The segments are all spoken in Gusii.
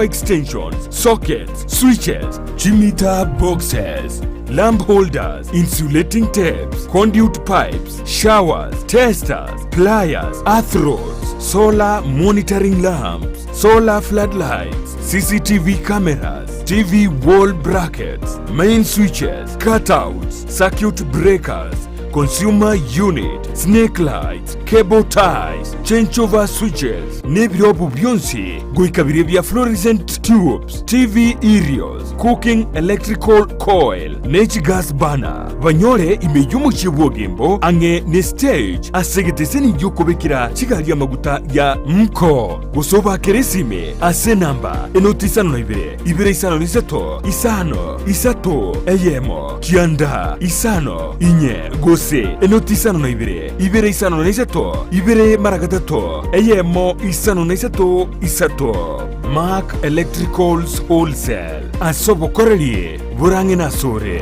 Extensions, sockets, switches, chimeter boxes, lamp holders, insulating tapes, conduit pipes, showers, testers, pliers, earth rods, solar monitoring lamps, solar floodlights, CCTV cameras, TV wall brackets, main switches, cutouts, circuit breakers, consumer unit, snake lights, cable ties, changeover switches, nebirobu bionsi goika biria bia fluorescent tubes, TV aerials, cooking electrical coil, ne chigas burner. Banyore ime y'omochie bw'Ogembo ang'e ne stage ase egeteseni gi'okobekera chigari amaguta ya Mko. Gose obakere esime ase enamba enoti isano na ibere, ibere isano na isato, isano, isato, eyemo, kianda, isano, inye, gose enoti isano na ibere, ibere isano na isato, ibere mara gatato, eyemo, isano na isato, isato. Mark Electricals Wholesale, ase obokoreri borang'e nasore.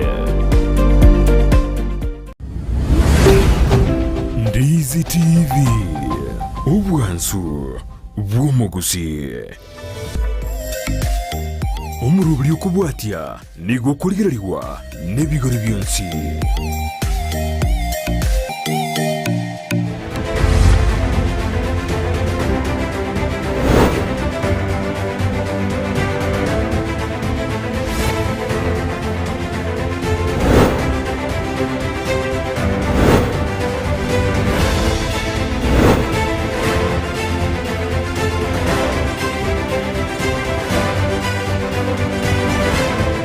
Ndizi TV, obwansu bw'omogusii. Omoroberi okobwatia nigo okorigererigwa nebigori bionsi.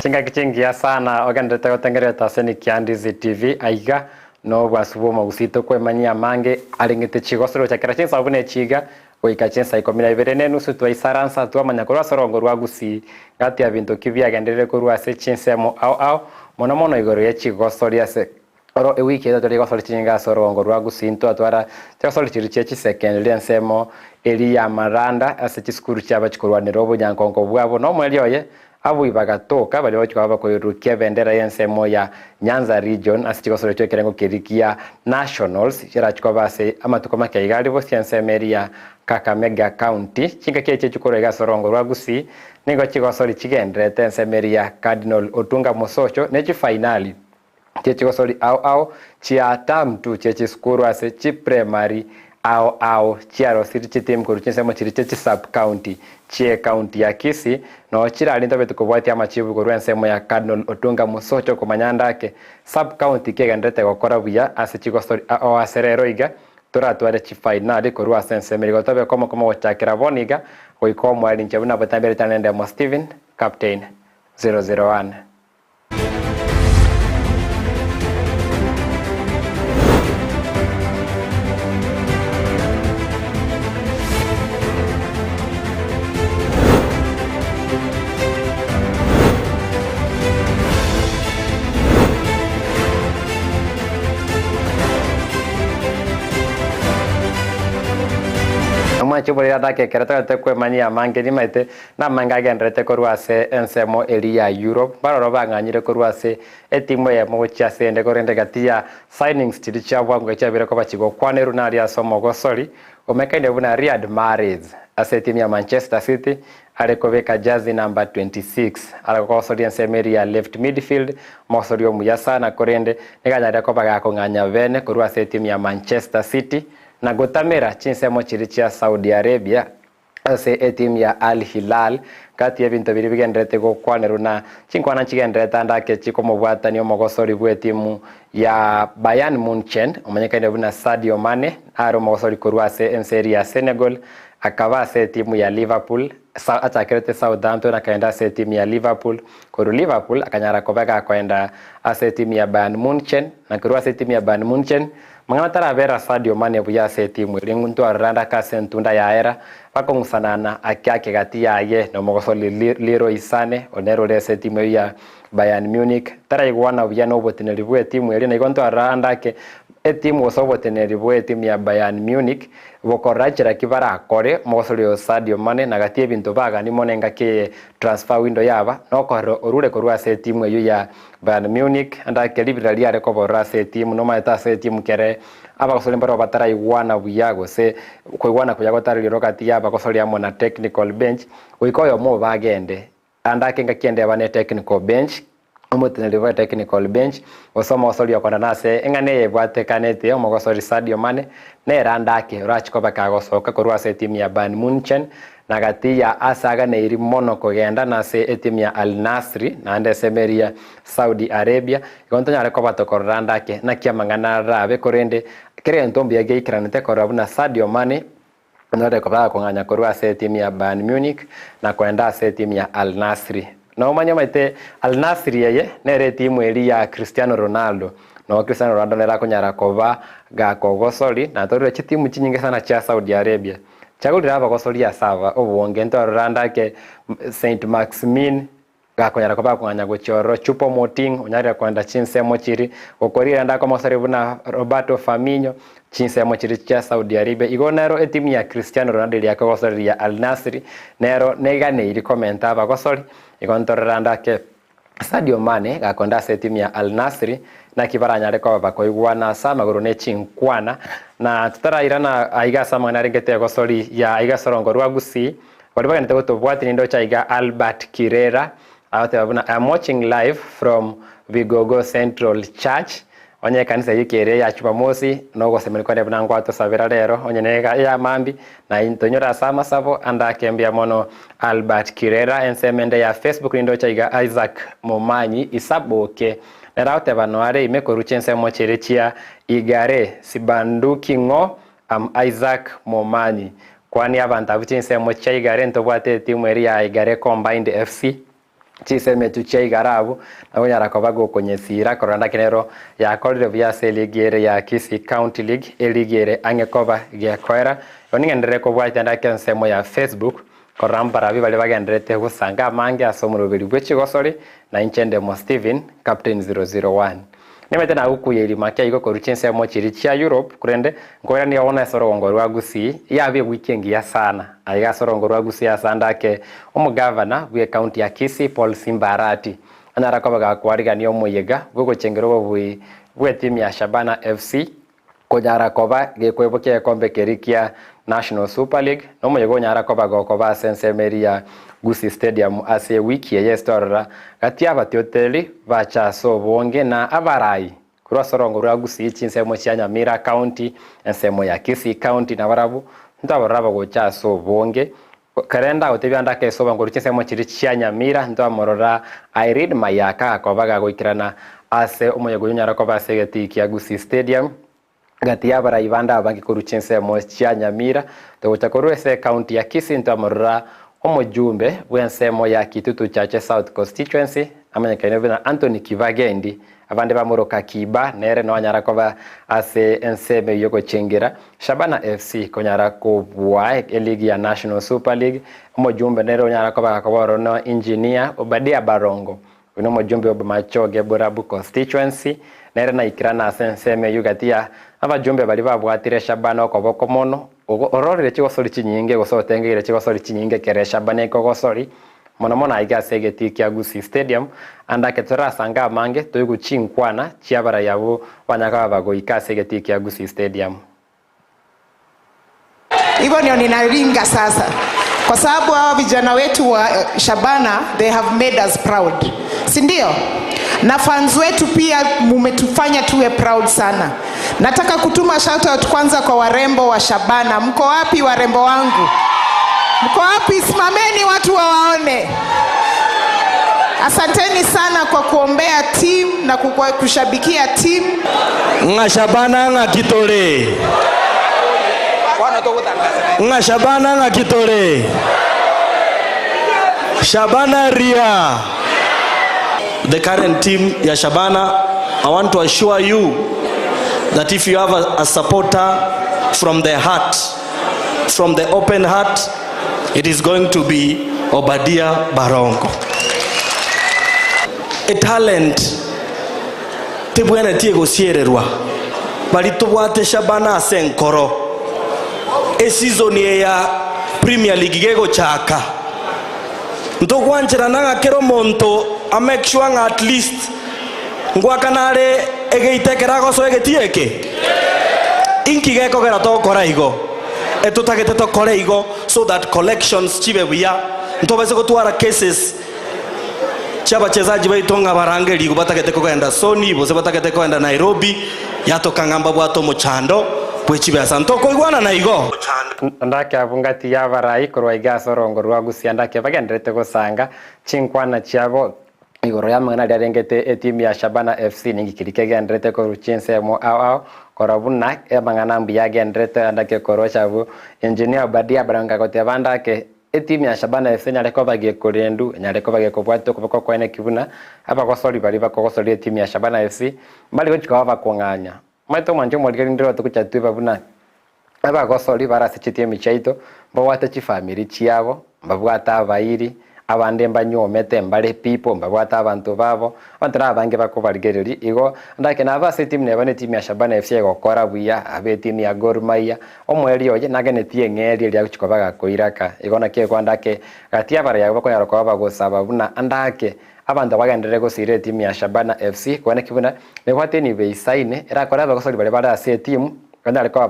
Chingaki chingiya sana ogenderete gotengererete ase Nikiandizi TV aiga nobwasu bw'omogusii tokwemanyia amange areng'ete chigosori gochakera chinsa buna echi iga Goika chinsa ikomi na ibere nenusu twaisaransa, twamanya korwa ase orongo rwa Gusii, gati ya binto ki biagenderire korwa ase chinsemo ao ao, mono mono igoro ye chigosori ase oro ewiki etato rigosori chinyinge ase orongo rwa Gusii ntwatwara chigosori chiria chie chisekendiri ensemo eria y'amaranda ase chisukuru chiaba chikorwanera obonyankonko bwabo nomoerio oye Abwo bagatoka baria bagochia koba bakoirurukia ebendera y'ensemo ya Nyanza Region ase chigosori chi'ekerengo keria kia Nationals chiarachie koba ase amatuko make iga aria bosio ensemo eria ya Kakamega County. Chingaki echi echikorwa iga ase orongo rwa Gusii nigo chigosori chigendererete ensemo eria ya Cardinal Otunga Mosocho ne chifainali chie chigosori ao ao chia term two chie chisukuru ase chipremari ao ao chiarosirie chitimu korwa chinsemo chiria chie chisub county chie county ya Kisii noo chirarente obeti kobwatia amachibu korwa ensemo ya Cardinal Otunga Mosocho komanya ndake sub county kegendererete gokora buya ase chigosori ao ase rero iga toratware chifainali korwa ase ensemo eri gotobe komo komo gochakera bono iga goika omoerio inche buna botambe ritang'ani Ndemo Stephen Captain 001. Omwanchi oborere atake ekero togete kwemanyia amange nimaete Namange agendererete korwa ase ensemo eria ya Europe, baroro bang'anyire korwa ase etimu eyemo gochia ase ende, korende gati ya signings chiria chia bwango echiabeire koba chigokwanerwa naria ase omogosori omekaine buna Riyad Mahrez ase etimu ya Manchester City are kobeka jersey number 26 are gosoria ensemo eria ya left midfield, omogosori omuya sana korende nigo anyarire koba gakong'anya bene korwa ase etimu ya Manchester City na gotamera chinsemo chiria chia Saudi Arabia. Ase etimu ya Al Hilal, gati y'ebinto biria bigendererete gokwanerwa na chinkwana nchigendererete ande ake chikomobwatania omogosori bw'etimu ya Bayern Munchen omanyekaine buna Sadio Mane are omogosori korwa ase ense eria ya Senegal akaba ase etimu ya Liverpool achakerete Southampton akagenda ase etimu ya Liverpool korwa Liverpool akanyara koba gakoenda ase etimu ya Bayern Munchen na korwa ase etimu ya Bayern Munchen Mang'ana tarabera Sadio Mane buya ase etimu eria ntwarora ande ake ase entunda yaera, bakong'usanana ake ake gati yaye na omogosori Leroy Sane, oria nere ore ase etimu eyio ya Bayern Munich. Taraigwana buya noboteneri bw'etimu eria, na igo ntwarora ande ake etimu gose oboteneri bw'etimu ya Bayern Munich bokorora nchera ki barakore omogosori oyo Sadio Mane na gati y'ebinto bagani mono engaki eye transfer window yaba nokorora orure korwa ase etimu eyio ya Bayern Munich, ande ake ribira riare koborora ase etimu, nomaete ase etimu kere. Abagosori mbarabwo bataraigwana buya gose koigwana kuya gotari rirorio gati y'abagosori amo na technical bench, goika oyomo obo agende. Ande ake engaki ende eba ne technical bench, omoteneneri bwa technical bench, gose omogosori okonda nase eng'ana eye ebwatekanete, omogosori Sadio Mane, nere ande ake orache koba kagosoka korwa ase etimu ya Bayern Munchen, na gati ya ase aganeiri mono kogenda nase etimu ya Al Nassr, naende ensemo eria ya Saudi Arabia, igo ntonyare koba tokorora ande ake naki amang'ana arabe, korende kera egento mbuya geikeranete korora buna Sadio Mane onyare koba agakong'anya korwa ase etimu ya Bayern Munich na koenda ase etimu ya Al Nassr. Na omanye omanyete Al Nassr eye nere etimu eria ya Cristiano Ronaldo, noo Cristiano Ronaldo nere akonyara koba gakogosori na torore chitimu chinyinge sana chia Saudi Arabia chiagorire abagosori ase aba obonge ntwarora ande ake Saint Maximin Gakonyara koba akong'anya gochia ororo, Choupo-Moting onyarire koenda chinsemo chiria, gokorire ande akomosari buna Roberto Firmino chinsemo chiria chia Saudi Arabia. Igo nero etimu ya Cristiano Ronaldo eria akogosoreria Al Nassr nero neganeiri komenta abagosori. Igo ntorore ande ake Sadio Mane gakoenda ase etimu ya Al Nassr naki baranyare koba bakoigwana ase amagoro ne chinkwana. Na totarairana aiga ase amang'ana arengete egosori ya aiga ase orongo rwa Gusii, Baria bagenderete gotobwatia nindoche aiga Albert Kirera agoteba buna I am watching live from Bigogo Central Church onye ekanisa eyio kere ya Jumamosi nogosemeria kwane buna ngwatosabera rero onye ne eya mambia na toinyore ase amasabo ande ake mbuya mono Albert Kirera ensemo ende ya Facebook nindoche aiga Isaac Momanyi Isaboke nere agoteba noare ime korwa chinsemo chiria chia Igare Sibanduki ng'o Am Isaac Momanyi. Kwania abanto abwo chinsemo chia Igare ntobwate etimu eria ya Igare Combined FC chinsemo echio chia Igare abwo nabo onyara koba gokonyesira korora naki nero yakorire buya ase eligi ere ya Kisii County League eligi ere ang'e koba gekoera. Igo ning'enderere kobwatia ndake ensemo ya Facebook korora mbarabwo baria bagendererete gosanga amange ase omoroberi bwe chigosori na inche Ndemo Stephen Captain 001. Nimanyete nagokuya erimo ake igo korwa chinsemo chiria chia Europe, korende nkoirania bono ase orogongo rwa Gusii, yaba ewiki engiya sana. Aiga ase orogongo rwa Gusii ase ande ake omogavana bw'ecounty ya Kisii Paul Simba Arati anyara koba gakwarigania omoyega bw'ogochengera obobui bw'etimu ya Shabana FC Konyara koba gekwebokia egekombe keria kia National Super League, nomoyega onyara koba gokoba ase ensemo eria ya Gusii Stadium ase ewiki eye ase twarora gati y'abatioteri bacha ase obonge na abarai korwa ase orongo rwa Gusii chinsemo chia Nyamira County, ensemo ya Kisii County nabarabwo ntwabarora abagocha ase obonge. Kerende agotebia ande akesoba korwa chinsemo chiria chia Nyamira ntwamorora Irene Mayaka akoba gagoikerana ase omoyega oyio onyare koba ase egetii kia Gusii Stadium gati y'abarai bande abange korwa chinsemo chia Nyamira togocha korwa ase ecounty ya Kisii ntwamorora omojumbe bw'ensemo ya Kitutu Chache South Constituency amanyekaine buna Anthony Kibagendi Abande bamoroka Kiba, nere noanyara koba ase ensemo eyio gochengera Shabana FC konyara kobua eligi ya National Super League. Omojumbe nere onyara koba gakoba ororo no Engineer Obadia Barongo. Oyio nomojumbe o Bomachoge Borabu Constituency, nere naikirana ase ensemo eyio gati ya abajumbe baria babwatire Shabana okoboko mono, ororire chigosori chinyinge gose otengeire chigosori chinyinge ekero Shabana ekogosori. Mono mono aiga ase egetii kia Gusii Stadium, ande ake torasange amange toigwe chinkwana chi'abarai abwo banyare koba bagoika ase egetii kia Gusii Stadium. Hivyo ndio ninaringa sasa, kwa sababu hawa vijana wetu wa Shabana they have made us proud, si ndio? Na fans wetu pia mumetufanya tuwe proud sana. Nataka kutuma shout out kwanza kwa warembo wa Shabana. Mko wapi warembo wangu? Mko wapi? Simameni watu wawaone. Asanteni sana kwa kuombea team na kukua- kushabikia team. Ng'a Shabana ng'a kitore. Ng'a Shabana ng'a kitore. Shabana ria. The current team ya Shabana, I want to assure you that if you have a supporter from the heart, from the open heart, it is going to be Obadia Barongo. Etalent tebwenereti egosiererwa baria tobwate Shabana ase enkoro. Eseason eye ya Premier League gegochaka ntogwancherana ng'a kera omonto a make sure ng'a at least ngoakana are egeita ekero agosoa egetii eke. Inki gekogera togokora igo? Etotagete tokore igo so that collections chibe buya, ntobase gotwara cases chiabachesaji baito ng'a barangerigwe batagete kogenda Sony gose batagete kogenda Nairobi, yatoka ng'a mbabwate omochando bwe chibesa. Ntokoigwanana igo? Ndake abwo ngati y'abarai korwa iga ase orongo rwa Gusii ndake bagendererete gosanga chinkwana chiabo Igoro y'amang'ana aria arengete etimu ya Shabana FC ninki keria kegendererete korwa chinsemo ao ao korwa buna amang'ana mbuya agendererete andake korwa chabu Engineer Obadia Abraham gagoteba andake etimu ya Shabana FC enyare koba gekorendu enyare koba gekobwata okoboko kwaye buna abagosori baria bakogosoria etimu ya Shabana FC mbari gochia koba bakong'anya Omanyete omwancho omorikeri ndire otogocha tweba buna abagosori bare ase chitiemi chiaito, mbabwate chifamiri chiabo, mbabwate abairi, abande mbanyuomete mbare people, mbabwate abanto babo, abanto na abange bakobarigereria. Igo ndake nabe ase etimu neba netimu ya Shabana FC egokora buya, abe etimu ya Gor Mahia, omoerio oye nagenetie eng'eria eria agochia koba gakoiraka. Igo naki ekwa ndake gati abarai abwo bakonyara koba bagosaba buna andake Abanto bagenderere gosiira etimu ya Shabana FC kobua naki buna nebwate enibo eisaine erakore abagosori baria bare ase etimu banyare koba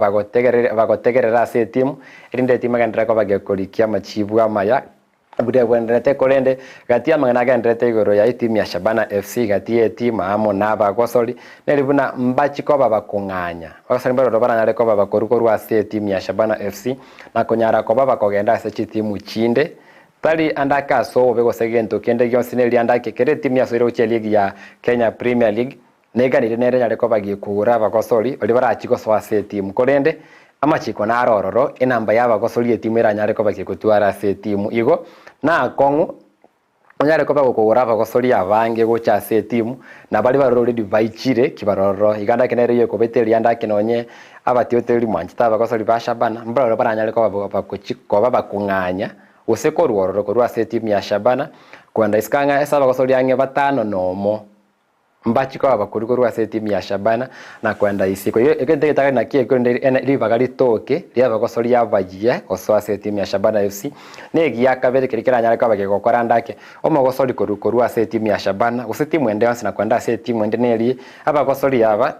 bagotegerera ase etimu erinde etimu egenderere koba gekorikia amachibu amaya buna ebwenerete korende gati y'amang'ana agendererete igoro ya etimu ya Shabana FC gati y'etimu amo na abagosori neri buna mbachi koba bakong'anya abagosori mbaroro baranyare koba bakoru korwa ase etimu ya Shabana FC na konyara koba bakogenda ase chitimu chinde Tari ande ake ase obobe gose gento kende gionsi neria ande ake kera etimu yasoire gochia eligi ya Kenya Premier League neganire nere enyare koba gekogora abagosori baria barachie gosoa ase etimu korende amachiko naro ororo enamba ya abagosori etimu eranyare koba gegotwara ase etimu igo nakong'u onyare koba gokogora abagosori abange gocha ase etimu na baria barore already baichire kibarororo iga ande ake nere eyekobeta eria ande ake nonye abatiotereri mwanchete abagosori ba Shabana mbaroro baranyare koba bagochi koba bakong'anya gose korwa ororo korwa ase etimu ya Shabana kogenda isiko ang'e ase abagosori ang'e batano nomo mbachie koba bakorwa korwa ase etimu ya Shabana na kogenda isiko. Igo egento egetang'ani nakio ekio rende ene ribaga ritoke ri'abagosori abayia gosoa ase etimu ya Shabana FC, na egia kabere keria keranyare koba kegokora ande ake omogosori korwa korwa ase etimu ya Shabana gose timu ende yonsi na kogenda ase etimu ende nerie abagosori aba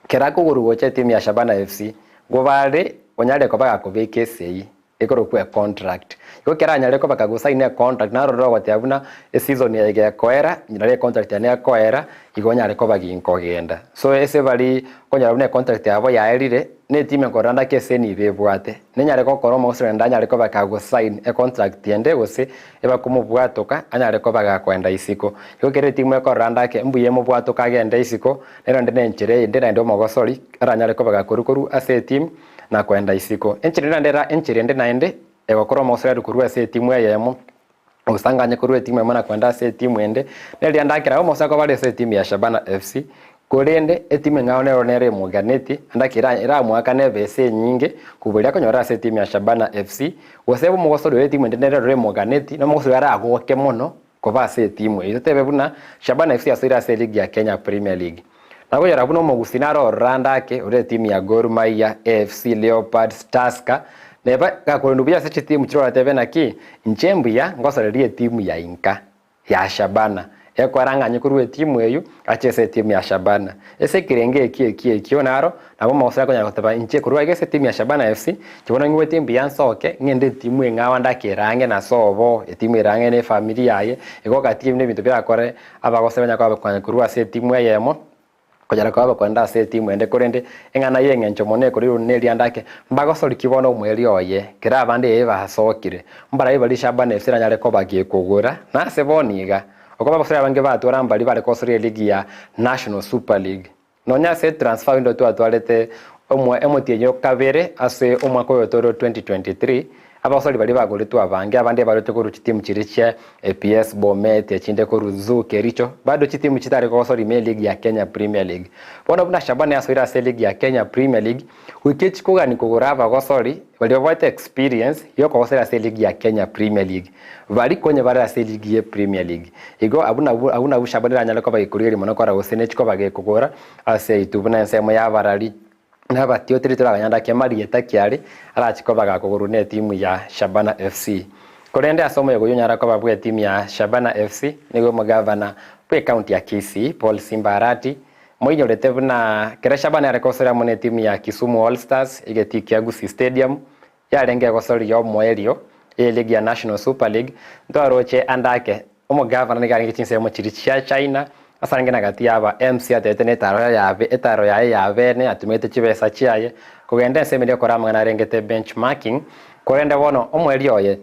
Kera akogorwa gocha etimu ya Shabana FC, ngobare onyare koba gakobeka esei ekorokwa econtract. Igo kera anyare koba kagosaina econtract narorire ogoteba buna eseason eye gekoera nari econtract yane ekoera igo onyare koba ginkogenda. So ase bari okonyora buna econtract yabo yaerire na etimu ekorora ndake ase enibo ebwate nenyare gokora omogusii naende anyare koba kagosign econtract ende gose ebakomobwatoka anyare koba gakoenda isiko. Igo kera etimu ekorora ndake mbuya emobwatoke agende isiko Nero inde nenchera eyende naende omogosori aranyare koba gakorwa korwa ase etimu na koenda isiko. Enchera ende naende era enchera ende naende egokora omogosori arwe korwa ase etimu eyemo gose korwa etimu eyemo na koenda ase etimu ende, neria ndakera omogosori akoba are ase etimu ya Shabana FC, korende etimu eng'ao nero nere emoganeti naende ake eramoakane ebesa enyinge kobua eria akonyora ase etimu ya Shabana FC, gose omogosori oyo etimu ende nere emoganeti na omogosori oyo aragoke mono Koba ase etimu eyio totebe buna Shabana FC yasoire ase eligi ya Kenya Premier League. Nagoyora buna omogusii naro ororo ande ake ore etimu ya Gor Mahia, AFC Leopards, Tusker neba gakorendwa buya ase chitimu chiria oratebe naki inche mbuya ngosorerie etimu ya inka ya Shabana ekoera ng'anye korwa etimu eyio ache ase etimu ya Shabana. Ase ekerengo ekio ekio ekio naro Nabo omogosori akonyara goteba, Inche korwa aiga ase etimu ya Shabana FC, inche bono ng'igwete mbuya nsoke, ng'ende etimu eng'ao ndake ere ang'e na sobo, etimu ere ang'e na efamiri yaye, igo gati ebio nebinto birakore abagosori banyare koba bakonya korwa ase etimu eyemo, konyara koba bakoenda ase etimu ende. Korende eng'ana y'eng'encho mono ekorirwe neria ndake, mbagosori ki bono omoerio oye, kera abande ee basokire, mbarabi baria Shabana FC eranyare koba gekogora, nase bono iga, okoba abagosori abange batwara mbaria bare kosoria eligi ya National Super League. Nonya ase transfer window twatwarete omotienyi o kabere ase omwaka oyo tore o 2023, abasori baria bagoretwe abange, abande baroche korwa chitimu chiria chia APS, Bomet, echinde korwa Zoo, Kericho, bado chitimu chitare kogosora ime eligi ya Kenya Premier League. Bono buna Shabana yasoire ase eligi ya Kenya Premier League, goika echikogani kogora abagosori baria babwate experience yokogosera ase eligi ya Kenya Premier League. Baria konya bare ase eligi ye Premier League. Igo abwo nabwo abwo nabwo Shabana eranyare koba gekorigereria mono kora gose nechi koba gekogora ase yaito buna ensemo y'abarari na abatioteri toraganyare ake marieta ki are arache koba gakogorwa ne etimu ya Shabana FC. Korende ase omoyega oyio onyare koba bwe etimu ya Shabana FC nigo omogavana bwe ekaunti ya Kisii Paul Simba Arati. Moinyorete buna kera Shabana yare kosoria amo netimu ya Kisumu All Stars egetii kia Gusii Stadium yarenge egosoria omoerio y'eligi ya National Super League, ntwaroche ande ake omogavana nigo arenge chinsemo chiria chia China ase arenge na gati y'aba MC atebete netaro yaye etaro yaye ya bene atumegete chibesa chiaye kogenda ensemo eria gokora amang'ana arengete benchmarking korende bono omoerio oye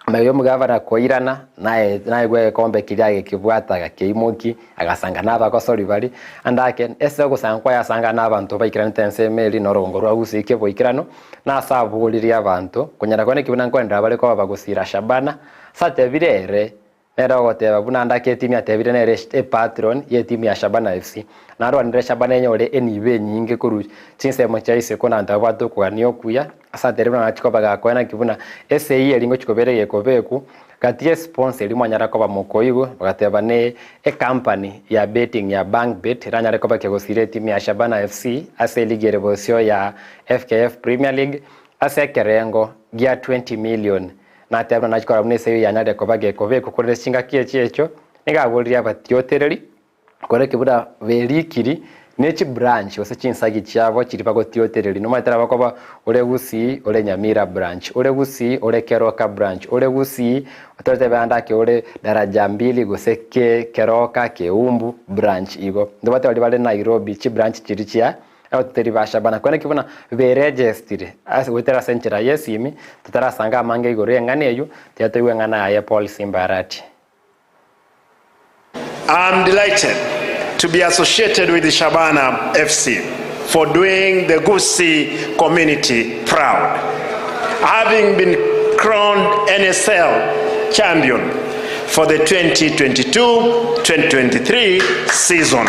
Amaiga y'omogavana koirana, naye naigwe egekombe keria agekebwata agakeimokia, agasanga nabagosori baria. Ande ake, ase ogosanga kwaye asangane nabanto baikeranete ensemo eria na orogongo rwa Gusii keboikeranu, na ase aboririe abanto, konyara kwane ki buna nkoenderera bare koba bagosira Shabana, ase atebire ere, Nere ogoteba buna ande ake etimu yatebire nere epatron yetimu ya Shabana FC. Narwanire Shabana enyore enibo enyinge korwa chinsemo chia isiko na abanto babwate okogania okuya ase atere buna nachia koba gakoe naki buna esegi eria ngochia kobera egekobeku gati ye sponsor eria mwanyara koba mokoigwa bagateba ne ecompany ya betting ya Bankbet eranyare koba kegosira etimu ya Shabana FC ase eligi ere bosio ya FKF Premier League ase ekerengo gia 20 million Nateba buna nachia korora buna esegi yanyarire koba gekobekwa, korende chingaki echi echio nigo aboririe abatiotereri koreki buna berikiri ne chibranch gose chinsagi chiabo chiria bagotiotereri. Nomanyete nabo okoba ore Gusii ore Nyamira branch, ore Gusii ore Keroka branch, ore Gusii otoretebe ande ake ore Daraja Mbili gose ke Keroka, Keumbu branch igo. Ntobwate baria bare Nairobi chibranch chiria chia Abateteri ba Shabana kweneki buna beregestire ase goetera ase enchera y'esimi, totarasanga amange igoro y'eng'ana eyio, tiga toigwe eng'ana yaye Paul Simba Arati. I'm delighted to be associated with Shabana FC for doing the Gusii community proud. Having been crowned NSL champion for the 2022-2023 season.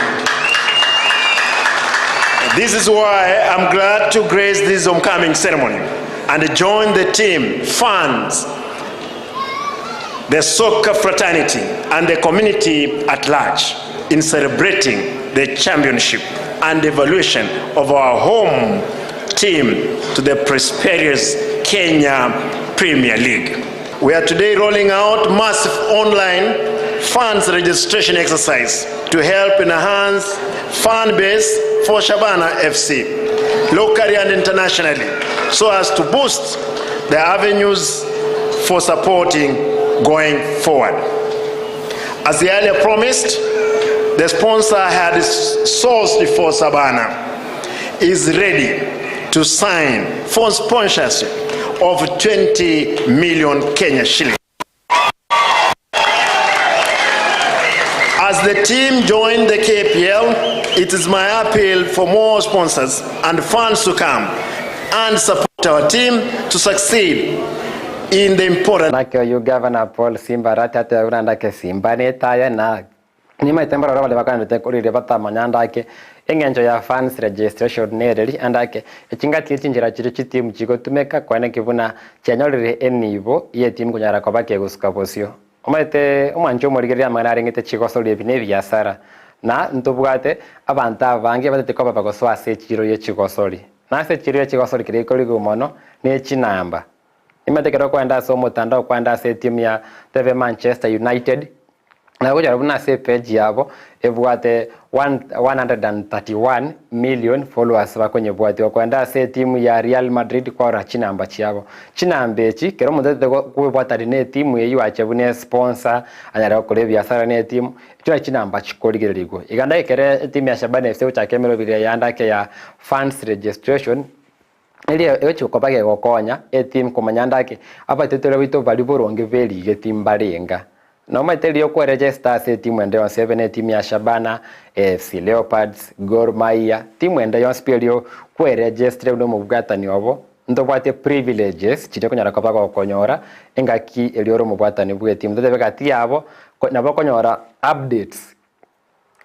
This is why I'm glad to grace this homecoming ceremony and join the team, fans, the soccer fraternity, and the community at large in celebrating the championship and evolution of our home team to the prosperous Kenya Premier League. We are today rolling out massive online funds registration exercise to help enhance fan base for Shabana FC locally and internationally so as to boost the avenues for supporting going forward. As earlier promised, the sponsor had sourced for Sabana is ready to sign for sponsorship of 20 million Kenya shillings. As the team joined the KPL, it is my appeal for more sponsors and funds to come and support our team to succeed in the important Naki oyio Gavana Paul Simba Arati ateba buna ndake Simba netaya na Nimaete mbarore baria bakanete koriria batamanya ande ake engencho ya fans registration nereri ande ake echingaki chinchera chiria chitimu chigotumeka koeneki buna chianyorire enibo yetimu konyara koba kegosuka bosio. Omanyete omwancho omorigereria amang'ana arengete chigosoria ebi nebiasara na ntobwate abanto abange batete koba bagosoa ase echiro ye chigosori. Na ase echiro ye chigosori keria gekorigwa mono ne chinamba. Nimanyete ekero okoenda ase omotandao kwenda ase etimu ya tebe Manchester United Na gochora buna ase epage yabo ebwate 131 million followers bakonyebwatia. Okoenda ase etimu ya Real Madrid kwarora chinamba chiabo. Chinamba echi kera omonto otagete kwebwatania na etimu eyio ache buna esponsor anyare gokora ebiasara na etimu, echio nachi chinamba chikorigererigwa. Iga ndageka ere etimu ya Shabana FC egochaka emeroberi eye ande ake ya fans registration, Erio egochia koba gegokonya etimu komanya ande ake abateteri baito baria boronge berigeti mbarenga. Na omanyete riria okweregesta ase etimu ende yonsi ebe netimu ya Shabana, AFC Leopards, Gor Mahia, timu ende yonsi pi erio kweregestire buna omobwatani obo, ntobwate privileges chiria okonyara koba gokonyora engaki eria ore omobwatani bw'etimu. Totebe gati yabo nabo okonyora updates.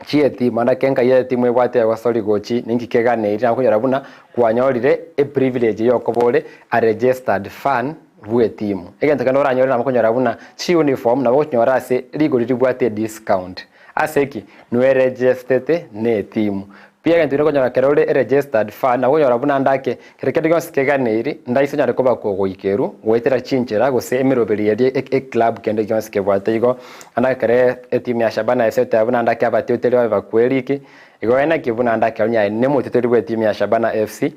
Chi'etimu, ande ake enkai y'etimu ebwate egosori gochi ninki keganeiri na okonyora buna kwanyorire eprivilege yokoba ore a registered fan bw'etimu. Egento kende oranyore nabo okonyora buna chiuniform nabo ogochinyora ase rigori ribwate ediscount. Ase ki? Nweregestete na etimu. Buya egento keria okonyora kero ore eregistered fan nabo okonyora buna ndake kero kende gionsi keganeiri ndaise onyare koba kogoikerwa goetera chinchera gose emeroberi eria eclub kende gionsi kebwate igo naende ekero etimu ya Shabana FC oteba buna ndake abatioteri babe bakweriki igo naki buna ndake onye aye nomotioteri bwa etimu ya Shabana FC.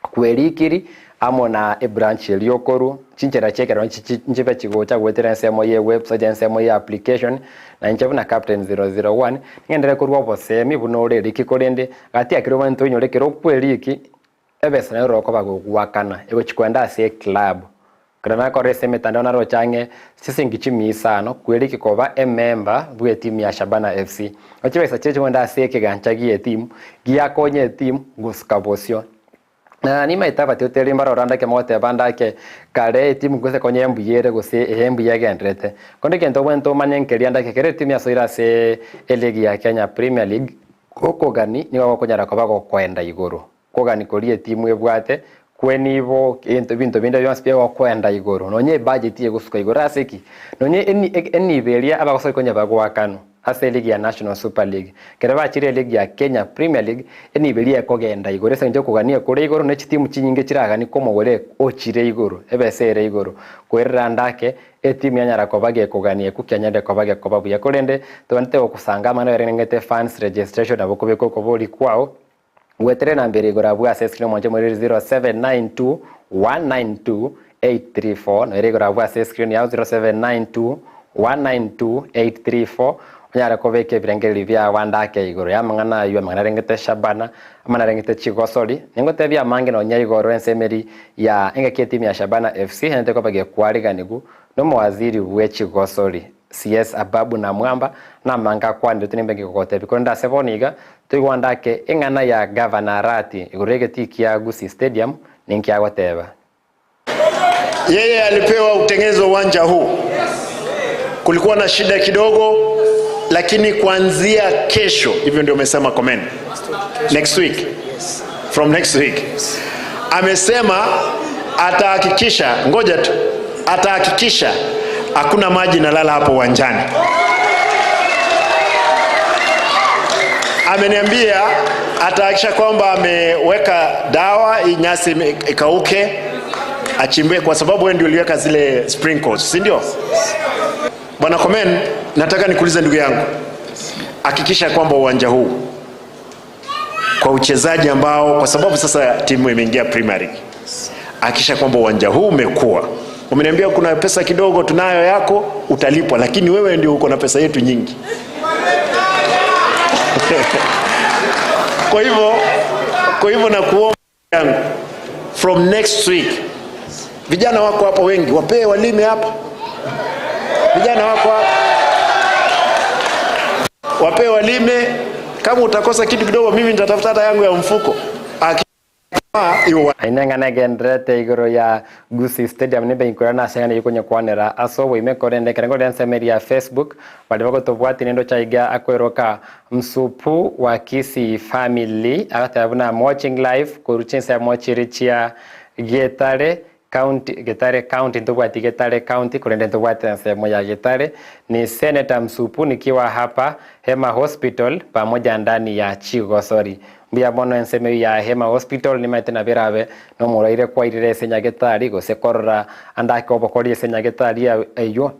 Kwerikiri amo na ebranch eria okorwa, chinchera chi'ekerero nchibe chigocha goetera ensemo ye website, ensemo ye application, na inche buna captain 001, ngenderere korwa obosemi buna ore eriki korende gati ya keria obwenerete oinyore ekero okweriki, ebesa nayo orokoba gogoakana egochi koenda ase eclub. Ekero nakorire ase emetandao naroche ang'e chisingi chimia isano kweriki koba emember bw'etimu ya Shabana FC. Chibesa chiria chigwenda ase ekegancha gi'etimu giakonya etimu gosuka bosio. Na nimaete abatiotereri mbarore ande ekemo goteba ande ake kare etimu gose konya embuya ere gose eye embuya egendererete. Korende egento obwenerete omanye nkeria ande ake ekero etimu yasoire ase eligi ya Kenya Premier League, okogani nigo gokonyara koba gokoenda igoro. Kogani koria etimu ebwate, kwenibo, egento ebinto binde bionsi bigokwenda igoro, nonye ebudget egosuka igoro ase ki? Nonye eni enibo eria abagosoki konya bagoakanwa ase eligi ya National Super League. Ekero bachire eligi ya Kenya Premier League, enibo eria ekogenda igoro ase eng'encho okogania kore igoro ne chitimu chinyinge chiraganie komogora ochire igoro, ebesa ere igoro. Koerera ande ake, etimu yanyara koba gekogania ekwo kianyarire koba gekoba buya. Korende, tobwenerete gokosanga amang'ana aberengete fans registration nabo okobeka okobori kwao. Gwetere enamba ere igoro abwo ase escreen omwanche omoriri 0792 192 834 no ere igoro abwo ase escreen yao 0792 192 834 onyare kobeka ebirengererio biao ande ake igoro ya amang'ana aywo amang'ana arengete Shabana amang'ana arengete chigosori ningotebia amange nonya igoro ensemo eri ya engaki etimu ya Shabana FC enyarete koba gekwariganigu nomowaziri bwe chigosori CS Ababu Namwamba namange akwanire tindi mbe ngigogotebia korende ase bono iga toigwa ndake eng'ana ya Gavana Arati igoro y'egetii kia Gusii Stadium ninki agoteba. Yeye alipewa utengeneze uwanja huu, kulikuwa na shida kidogo, lakini kuanzia kesho, hivyo ndio amesema Komen, next week, from next week, amesema atahakikisha, ngoja tu, atahakikisha hakuna maji nalala hapo uwanjani. Ameniambia atahakikisha kwamba ameweka dawa hii nyasi ikauke, achimbue, kwa sababu wewe ndio uliweka zile sprinkles, si ndio? Bwana Komen, nataka nikuulize ndugu yangu, hakikisha kwamba uwanja huu kwa uchezaji ambao, kwa sababu sasa timu imeingia Premier League, hakikisha kwamba uwanja huu umekuwa. Umeniambia kuna pesa kidogo tunayo yako, utalipwa, lakini wewe ndio uko na pesa yetu nyingi. Kwa hivyo kwa hivyo nakuomba yangu, from next week, vijana wako hapa wengi, wapee walime hapa. Vijana wako hapa, wapee walime. Kama utakosa kitu kidogo, mimi nitatafuta hata yangu ya mfuko. Iwo Aineng'ana egendererete igoro ya Gusii Stadium nimbe inkwera nase ng'ana eywo kwanera ase oboime korende ekero nkore ensemo eria ya Facebook baria bagotobwatia nende ochaiga akweroka Msupu wa Kisii family agateba buna I'm watching live korwa chinsemo chiria chia Getare County, Getare County ntobwati Getare County korende ntobwate ensemo ya Getare ni Senator Msupu nikiwa hapa Hema Hospital pamoja ndani ya Chigosori mbuya mono ensemo eywo ya Hema Hospital nimaete nabo erabe nomorwaire kwairire ase nyagetari gose korora ande ake obokori ase nyagetari eywo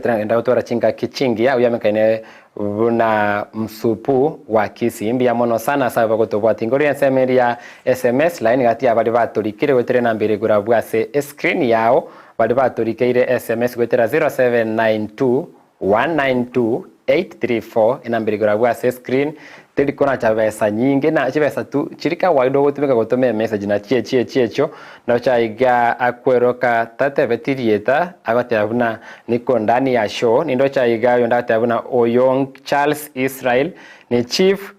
enda gotwara chingaki chingiya oyamekaine buna Msupu wa Kisii mbuya mono sana ase abwo bagotobwatia igoro ensemo eria ya SMS line gati ya baria batorikire goetera enamba ere igoro abwo ase escreen yao baria batorikeire SMS goetera 0792 192 834 enamba ere igoro abwo ase escreen teri konacha besa nyinge na chibesa tu chiri kawaida ogotumeka gotoma emessage na chie chie chiechio nochaiga akweroka tatebeti rieta agoteba buna niko ndani ya show ninde ochaiga oyo ndateba buna Oyong Charles Israel ni chief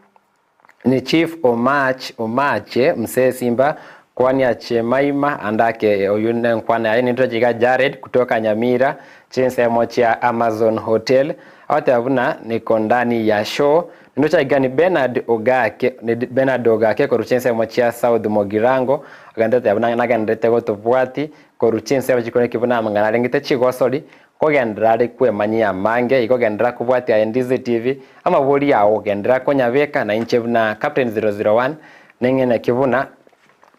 ni chief Omach Omache msee Simba kwani Achemaima andake oyu nenkwana yaye ninde ochaiga Jared kutoka Nyamira chinsemo chia Amazon Hotel agoteba buna niko ndani ya show ninde ochaiga ni Bernard Ogake ni Bernard Ogake korwa chinsemo chia South Mogirango agende oteba buna nagenderete gotobwati korwa chinsemo chikoneki buna amang'ana arengete chigosori. Kogenderera are kwemanyia amange, igo genderera kobwatia aye Ndizi TV, amabori ao genderera konyabeka na inche buna Captain 001 ning'ine ki buna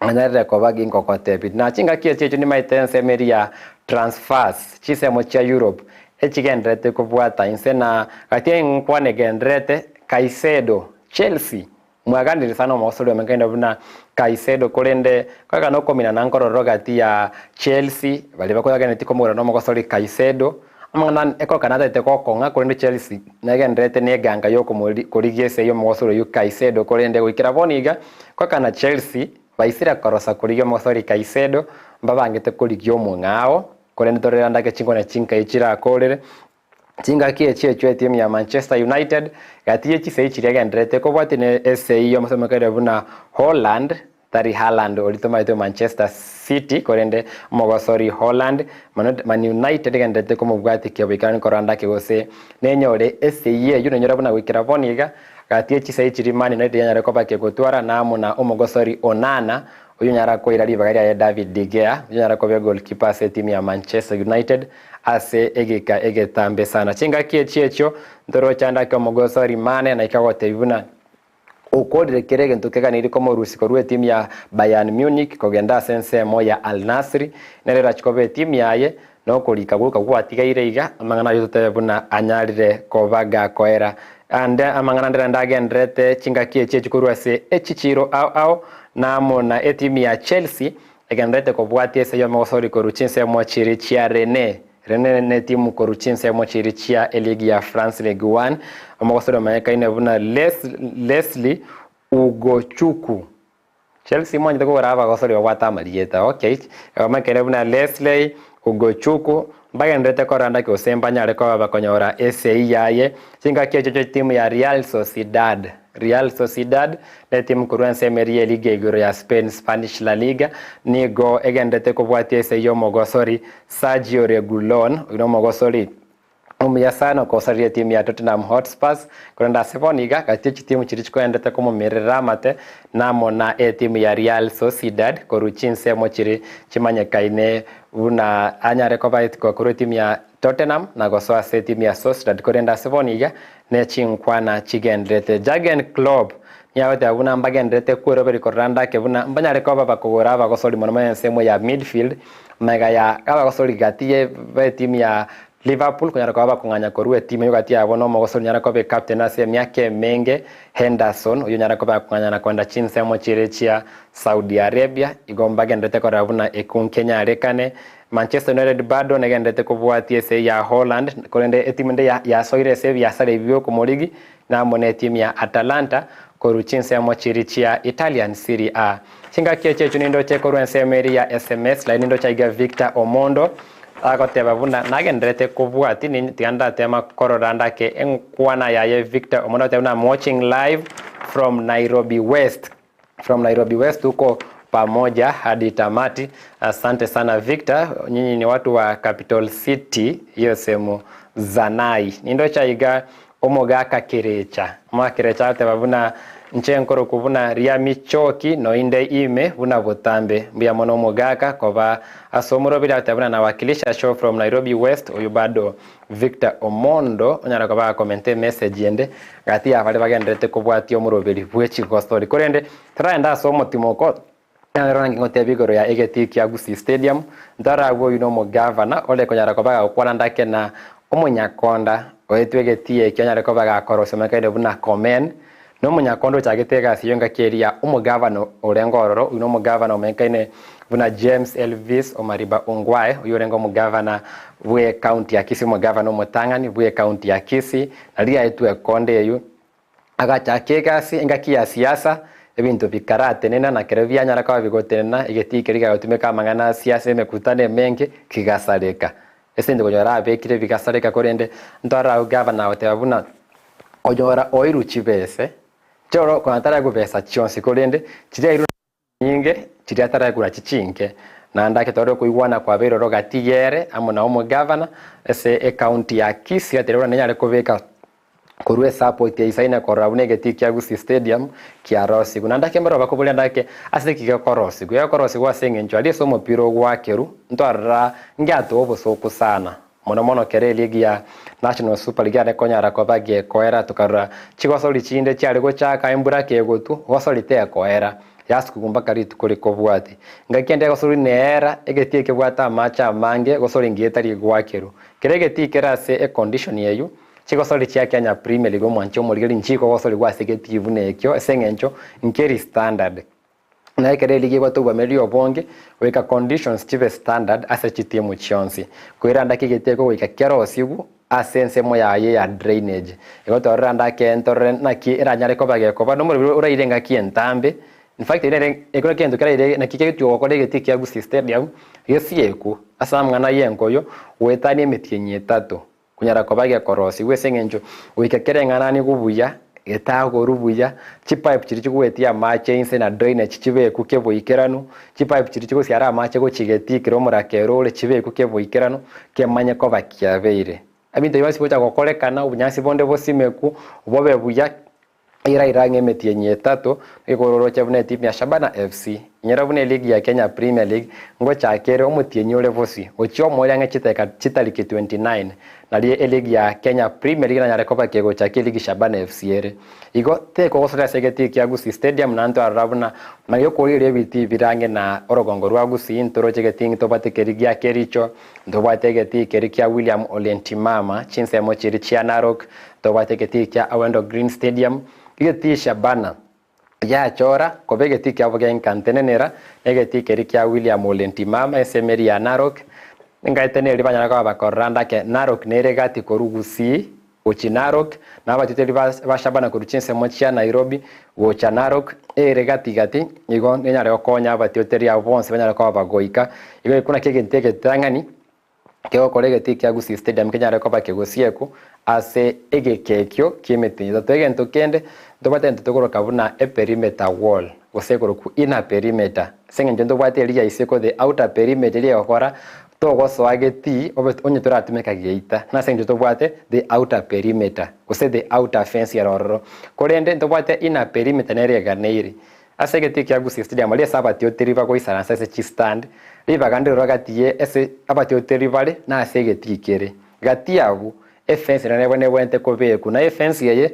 nganyarire koba ginkogotebi. Na chingaki echi echio nimaete ensemo eria ya transfers chisemo chia Europe echigendererete kobwata inse na gati enkwana egendererete Caicedo, Chelsea Mwaganire sana omogosori omenkaine buna Caicedo korende koegana okominana nkororo gati ya Chelsea baria bakoyagenetie komogora nomogosori Caicedo. Amang'ana ekokana atagete gokong'a korende Chelsea negendererete neganga yokomorigia esegi omogosori oyio Caicedo korende goikera bono iga koekana Chelsea baisire korosa korigia omogosori Caicedo mbabangete korigia omong'ao korende torere andake chinkwana chinkai chirakorere. Chingaki echi echio etimu ya Manchester United gati ye chisegi chiria egendererete kobwatia ne esegi y'omosomokereria buna Holland, tari Haaland oria tomaete o Manchester City korende omogosori Holland, Man United egendererete komobwatia kiaboikeranu korora ake gose nenyore esegi eyio nenyore buna goikera bono iga gati ye chisegi chiria Man United yanyare koba kegotwara na amo na omogosori Onana oyio onyara koira ribaga riaye David de Gea oyio onyara koba egoalkeeper ase etimu ya Manchester United Ase egeka egetambe sana. Chingaki echi echio ntoroche ande ake omogosori mane naika gotebia buna okorire kera egento keganeirie komorusia korwa etimu ya Bayern Munich kogenda ase ensemo ya Al Nassr nere erachie koba etimu yaye na okorika gwoka gwatigaire iga amang'ana ayio totebe buna anyarire koba gakoera ande amang'ana ande naende agendererete chingaki echi echi korwa ase echichiro ao ao na amo na etimu ya Chelsea Egendererete kobwatia ase y'omogosori korwa chinsemo chiria chia Rennes. Rennes netimu korwa chinsemo chiria chia eligi ya France Ligue 1. Omogosori omanyekaine buna Lesley Ugochukwu. Chelsea mwanchete kogora abagosori babwate amarieta okay. Omanyekaine buna Lesley Ugochukwu mbagendererete korora ndaki gose mbanyare koba bakonyora esei yaye chingaki echio ch'etimu ya Real Sociedad. Real Sociedad netimu korwa ensemo eria y'eligi ya igoro ya Spain, Spanish La Liga, nigo egenderete kobwatia esegi y'omogosori Sergio Reguilon, oyio nomogosori omuya sana okogosoreria etimu ya Tottenham Hotspurs, korende ase bono iga gati ye chitimu chiria chikoenderete komomerera amate namo na etimu ya Real Sociedad korwa chinsemo chiria chimanyekaine buna anyare koba korwa etimu ya Tottenham na gosoa ase etimu ya Sociedad korende ase bono iga ne chinkwana chigendererete. Jurgen Klopp nigo agoteba buna mbagendererete kweroberia korora ndake buna mbanyare koba bakogora abagosori mono mono ensemo ya midfield magega ya abagosori gati ye etimu ya Liverpool konyara koba bakong'anya korwa etimu eyio gati yabo na omogosori onyare koba ecaptain ase emiaka emenge Henderson oyio onyare koba akong'anya na koenda chinsemo chiria chia Saudi Arabia igo mbagendererete korora buna ekunki enyarekane Manchester United bado negendererete kobwatia esegi ya Haaland korende etimu ende yasoire ase ebiasara ebi biokomorigi namo netimu ya Atalanta korwa chinsemo chiria chia Italian Serie A. Chingaki echi echio nindoche korwa ensemo eria ya SMS lakini nindoche aiga Victor Omondo agoteba buna nagendererete kobwati tiga ndatema korora ndake enkwana yaye Victor Omondo agoteba buna I'm watching live from Nairobi West. From Nairobi West tuko pamoja hadi tamati. Asante sana Victor, nyinyi ni watu wa Capital City, hiyo sehemu Zanai. Nindocha iga omogaka Kerecha. Omogaka Kerecha agoteba buna nche nkoroku buna ria michoki noinde ime buna botambe. Mbuya mono omogaka koba ase omoroberi agoteba buna nawakilisha show from Nairobi West oyo bado Victor Omondo onyare koba agakomenta emessage ende gati ya baria bagendererete kobwatia omoroberi bwe chigosori. Korende toragende ase omotimoko naro nange ngotebia igoro ya egetii kia Gusii Stadium, ntoragwe oyio na omogavana ore konyara koba agakwana ndake na omonyakonda oetwe egetii ekio anyare koba agakorosia omanyekaine buna Komen, Na omonyakonda ochagete egasi eyio engaki eria ya omogavana orenge ororo, oyio nomogavana omenyekaine buna James Elvis Omariba Ongwae, oyio orenge omogavana bw'ecounty ya Kisii, omogavana omotang'ani bw'ecounty ya Kisii, na riria aetwe ekonda eyio, agachaka egasi engaki ya siasa, ebinto bikaratenena na ekero bianyara koba bigotenena, egetii keria kegatumeka amang'ana a siasa emekutano emenge, kigasareka. Ase intwe konyora abekire bigasareka korende ntwarora agwo gavana agoteba buna onyora oirwe chibese chioro konya taraegwa besa chionsi korende chiria airwe nyinge chiria ataraegwa nachi chinke. Naende ake twarora okoigwana kwabeire oro gati yere amo na omogavana ase ecounty ya Kisii atebire buna nenyare kobeka korwa esapoti ya Isaina korora buna egetii kia Gusii Stadium kiarosigwe. Naende ake mbarabwo bakoboria naende ake ase ki gekorosigwa? Gekorosigwa ase eng'encho aria ase omopira ogoakerwa ntwarora ngiatoa obosooku sana. Mono mono kera eligi ya National Super League yare konyara koba gekoera tokarora chigosori chinde chiare gochaka embura kegotwa gosori tekoera yasukigwa mpaka rituko rikobwati. Ngaki ende egosori neera egetii ekebwate amache amange gosori engiya etari goakerwa. Kera egetii kere ase econdition eywo chigosori chia Kenya Premier League omwanchi omorigeri nchikogosorigwa ase egetii buna ekio ase eng'encho nkeri standard. Na ekero eligi ebwate obwameri obonge, goika conditions chibe standard ase chitimu chionsi. Koiranda ki egeteko goika kerosiwu ase ensemo yaye ya drainage. Igo torore ande ake ntorore naki eranyare koba gekoba nomorobio oraire engaki entambe. In fact ere nere ekero kegento keraire naki kegochia gokora egetii kia Gusii Stadium gesieku ase amang'ana yenkoyo goetania emetienyi etato. Konyara koba gekorosigwa ase engencho goika kereng'ananigwe buya, getagorwe buya, chipipe chiria chigoetia amache inse na drainage chibekwe keboikeranu, chipipe chiria chigosiara amache gochia getii kere omorakera ore chibekwe keboikeranu, kemanye koba kiabeire. Ebinto ebi bionsi bigocha gokorekana, obonyansi bonde bosimekwe, bobe buya. Iraira ang'e emetienyi etato, ekororoche buna etimu ya Shabana FC, inyora buna eligi ya Kenya Premier League ngochaka ere omotienyi ore bosio, gochia omoerio ang'e chidakika chitariki 29, nario eligi ya Kenya Premier League nanyare koba kegochaka eligi Shabana FC ere. Igo tekogosoria ase egetii kia Gusii Stadium naende twarora buna nario okorigereria ebitii bire ang'e na orogongo rwa Gusii ntoroche egetii ntobwate keria gia Kericho, Ntobwate egetii keria kia William Ole Ntimama, chinsemo chiria chia Narok, ntobwate egetii kia Awendo Green Stadium, egetii Shabana giachora koba egetii kiabo genka ntenenera, na egetii keria kia William Ole Ntimama ensemo eria ya Narok, ngaete neri banyara koba bakorora ande ake Narok nere gati korwa Gusii gochia Narok, na abatiteri ba Shabana korwa chinsemo chia Nairobi gocha Narok, ere gati gati, igo nenyare gokonya abatioteri abwo bonsi banyare koba bagoika. Igo ekio nakio egento egetang'ani kegokora egetii kia Gusii Stadium kenyare koba kegosieku ase egeka ekio ki'emetienyi etato. Egento kende, ntobwate egento tokoroka buna eperimeter wall, gose ekorokwa inner perimeter, ase eng'encho ntobwate eria ya isiko the outer perimeter eria egokora Togosoa getii obe onye toratumeka geita, nase engencho tobwate the outer perimeter, gose the outer fence ere ororo. Korende ntobwate inner perimeter nere eganeiri. Ase egetii kia Gusii Stadium aria ase abatioteri bagoisaransa ase chistand, ribaga ndiroro gati ye ase abatioteri bare na ase egetii kere. Gati abwo, efence nere nebwenerete kobekwa, na efence eye